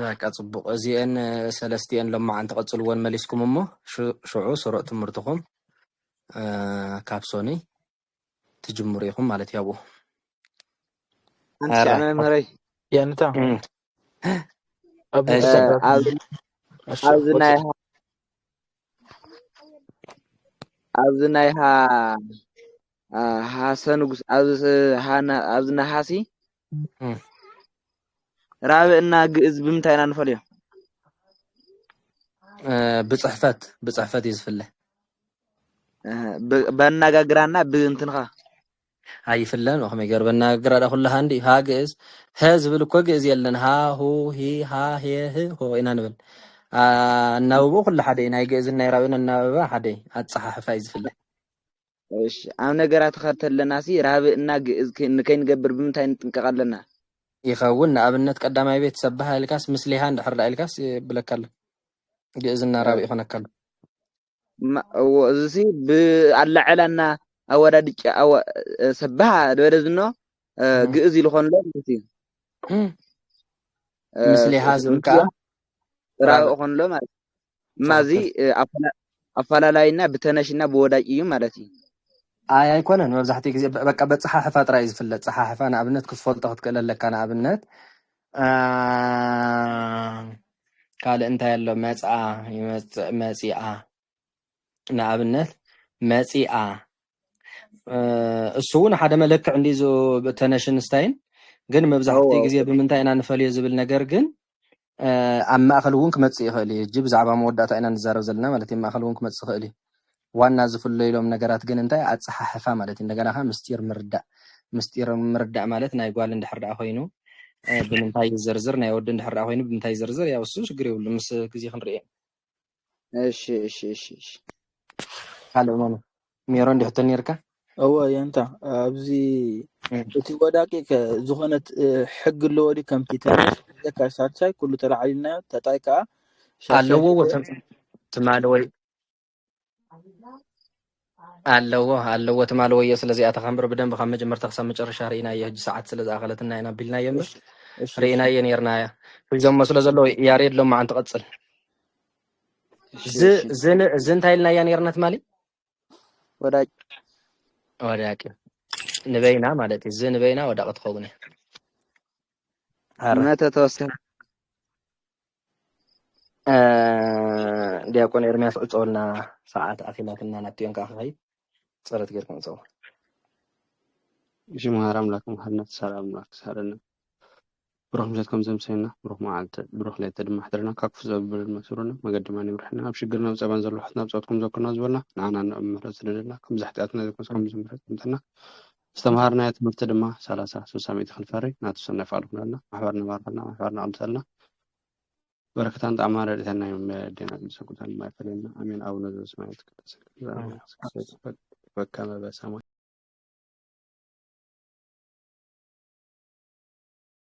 በቃ ጽቡቕ። እዚአን፣ እ፣ ሰለስቲአን ሎማዓንቲ ቀጽልወን መሊስኩም እሞ፣ ሽ-፣ ሽዑ ስሩዕ ትምህርትኹም፣ እ፣ ካብ ሶኒ ትጅምሩ ኢኹም ማለት እዩ ኣብኡ። ኣንታ ኣራ። መምህረይ። የንታ። እም። ኣብ እሺ። ኣብ፣ እሺ፣ ኣብዚ ቆጽል። ናይ ሃ-፣ ኣብዚ ናይ ሃ-፣ አ፣ ሃሰ ንጉስ፣ ኣብዚ ሃና-፣ ኣብዚ ነሃሲ እም። ራብእና ግእዝ ብምንታይ ኢና ንፈልዮ? እ፣ ብጽሕፈት፣ ብጽሕፈት እዩ ዝፍለ። እ፣ ብ-፣ በናጋግራና ብእንትንኻ? ኣይፍለን፣ ከመይ ገይሩ በናጋግራ ዳ ኩሉ ሃ እንዲ፣ ሃ ግእዝ፣ ሀ ዝብል እኮ ግእዝ የለን። ሃ፣ ሁ፣ ሂ፣ ሃ፣ ሄ፣ ህ፣ ሆ ኢና ንብል። አ፣ ኣናብብኡ ኩሉ ሓደ እዩ። ናይ ግእዝን ናይ ራብእን ኣናብባ ሓደ እዩ። ኣጸሓሕፋ እዩ ዝፍለ። እሺ፣ ኣብ ነገራት ኸተለናሲ ራብእና ግእዝ ከ-፣ ንከይንገብር ብምንታይ ንጥንቀቕ ኣለና? ይኸውን፣ ንኣብነት ቀዳማይ ቤት ሰብሃ ኢልካስ ምስሌሃ እንድሕር ደኣ ኢልካስ ይብለካ ኣሎ። ግእዝና እ፣ ራብእ ይኾነካ ኣሎ። ማ-፣ እዎ፣ እዚሲ ብኣላዕላና ኣወዳድጫ፣ ኣወ-፣ እ፣ ሰብሃ ዝበለ ዝኖ፣ እ፣ እም። ግእዝ ኢሉ ኾንሎ ማለት እዩ። እም። እ፣ ምስሌሃ ስ-፣ ዝብል ምስሌሃ ከዓ ራብእ ራብእ። ኾንሎ ማለት እዩ። እማ እዚ፣ ትኽክል። እ፣ ኣፈላ-፣ ኣፈላላይና ብተነሽና ብወዳጅ እዩ ማለት እዩ። ኣይ፣ ኣይኮነን። መብዛሕትኡ ግዜ በ-፣ በቃ በጸሓሕፋ ጥራይ እዩ ዝፍለጥ። ጸሓሕፋ ንኣብነት ክትፈልጦ ክትክእል ኣለካ። ንኣብነት፣ አ፣ ካልእ እንታይ ኣሎ? መጽኣ፣ ይመጽእ፣ መጺኣ። ንኣብነት፣ መጺኣ። እ፣ እሱ እውን ሓደ መለክዕ እንዲ፣ እዚ ተነሽን ስታይን። ግን መብዛሕትኡ እዎ። ግዜ ብምንታይ ኢና ንፈልዮ ዝብል ነገር ግን፣ እ፣ ኣብ ማእከል እውን ክመጽእ ይኽእል እዩ። ሕጂ ብዛዕባ መወዳእታ ኢና ንዛረብ ዘለና ማለት እዩ። ኣብ ማእከል እውን ክመጽእ ይኽእል እዩ። ዋና ዝፍለዩሎም ነገራት ግን እንታይ? ኣጸሓሕፋ ማለት እዩ። እንደገና ከኣ ምስጢር ምርዳእ። ምስጢር ምርዳእ ማለት ናይ ጓል እንድሕር ደኣ ኮይኑ፣ እ፣ ብምንታይ ይዝርዝር፣ ናይ ወዲ እንድሕር ደኣ ኮይኑ ብምንታይ ይዝርዝር፣ ያው እሱ ሽግር የብሉ፣ ምስ ግዜ ክንርእዮ። እሺ፣ እሺ፣ እሺ፣ እሺ። ካልእ ማኑ? ሜሮን፣ እንዲ ሕቶ ነይርካ? እወ፣ የንታ፣ ኣብዚ እም። እቲ ወዳቂ ከ-፣ ዝኾነት፣ እ፣ ሕጊ ኣለዎ ድዩ? ከምቲ ተነሽ፣ ዘካ፣ ሳልሳይ ኩሉ ተላዓሊልናዮ፣ ተጣይ ከኣ ሻሻይ ኣለዎ፣ ክልተ ወ-፣ ትማሊ ወይ ኣለዎ፣ ኣለዎ፣ ትማሊ ወዮ ስለ ዘይኣተኻ እምበር ብደንቢ ካብ መጀመርታ ክሳብ መጨረሻ ርኢናዮ። ሕጂ ሰዓት ስለ ዝኣኸለትና ኢና ኣቢልናዮ እምበር እሺ፣ እሺ፣ እሺ። ርኢናዮ ነይርና። ሒዞሞ ስለ ዘለዉ ያሬድ ሎማዓንቲ ቀጽል። እሺ፣ ዝ-፣ እሺ። ዝ-፣ ን-፣ ዝ እንታይ ኢልናያ ነይርና ትማሊ? ወዳቂ። ወዳቂ። ንበይና ማለት እዩ። ዝ ንበይና ወዳቂ ትኸውን እያ። ኣረ። መተ ተወሰነ። እ፣ ዲያቆን ኤርምያስ ዕጸወልና፣ ሰዓት ኣኺላትና፣ ናብቲ ዮንካ ክኸይድ ጸሎት ጌርኩም ዕጸው። እሺ፣ መሃር ኣምላክ፣ መሃርነት፣ ሰላም ኣምላክ፣ ሰሃለና። ብሩኽ ምሸት ከም ዘምሰየና፣ ብሩኽ መዓልቲ፣ ብሩኽ ለይቲ ድማ ኣሕድረና፣ ካብ ክፉእ ዘብል መስሩና፣ መገዲ ማን ይምርሕና፣ ኣብ ሽግርና፣ ኣብ ጸባን ዘሎ ሕትና፣ ኣብ ጸወትኩም ዘኩርና ዝበልና፣ ንዓና ንዕብ ምሕረት ስደደልና፣ ከም ዛሕጢኣትና ዘይኮንስ ከም ምሕረት ምሕረትና፣ ዝተምሃርናዮ ትምህርቲ ድማ ሰላሳ፣ ስልሳ፣ ሚእቲ ክንፈሪ፣ ናቱ ሰናይ ፍቓዱ ኩነልና፣ ማሕበርና ባርኸልና፣ ማሕበርና ቅድሰልና፣ በረከታን ጣዕማ ረድኤታን ናይ መዲና ቅዱሳን ቅዱሳን ማይፈለና። ኣሜን። ኣቡነ ዘበሰማያት ይትቀደስ ስምከ፣ ትምጻእ መንግስትከ፣ ወትኩን በከመ በሰማይ።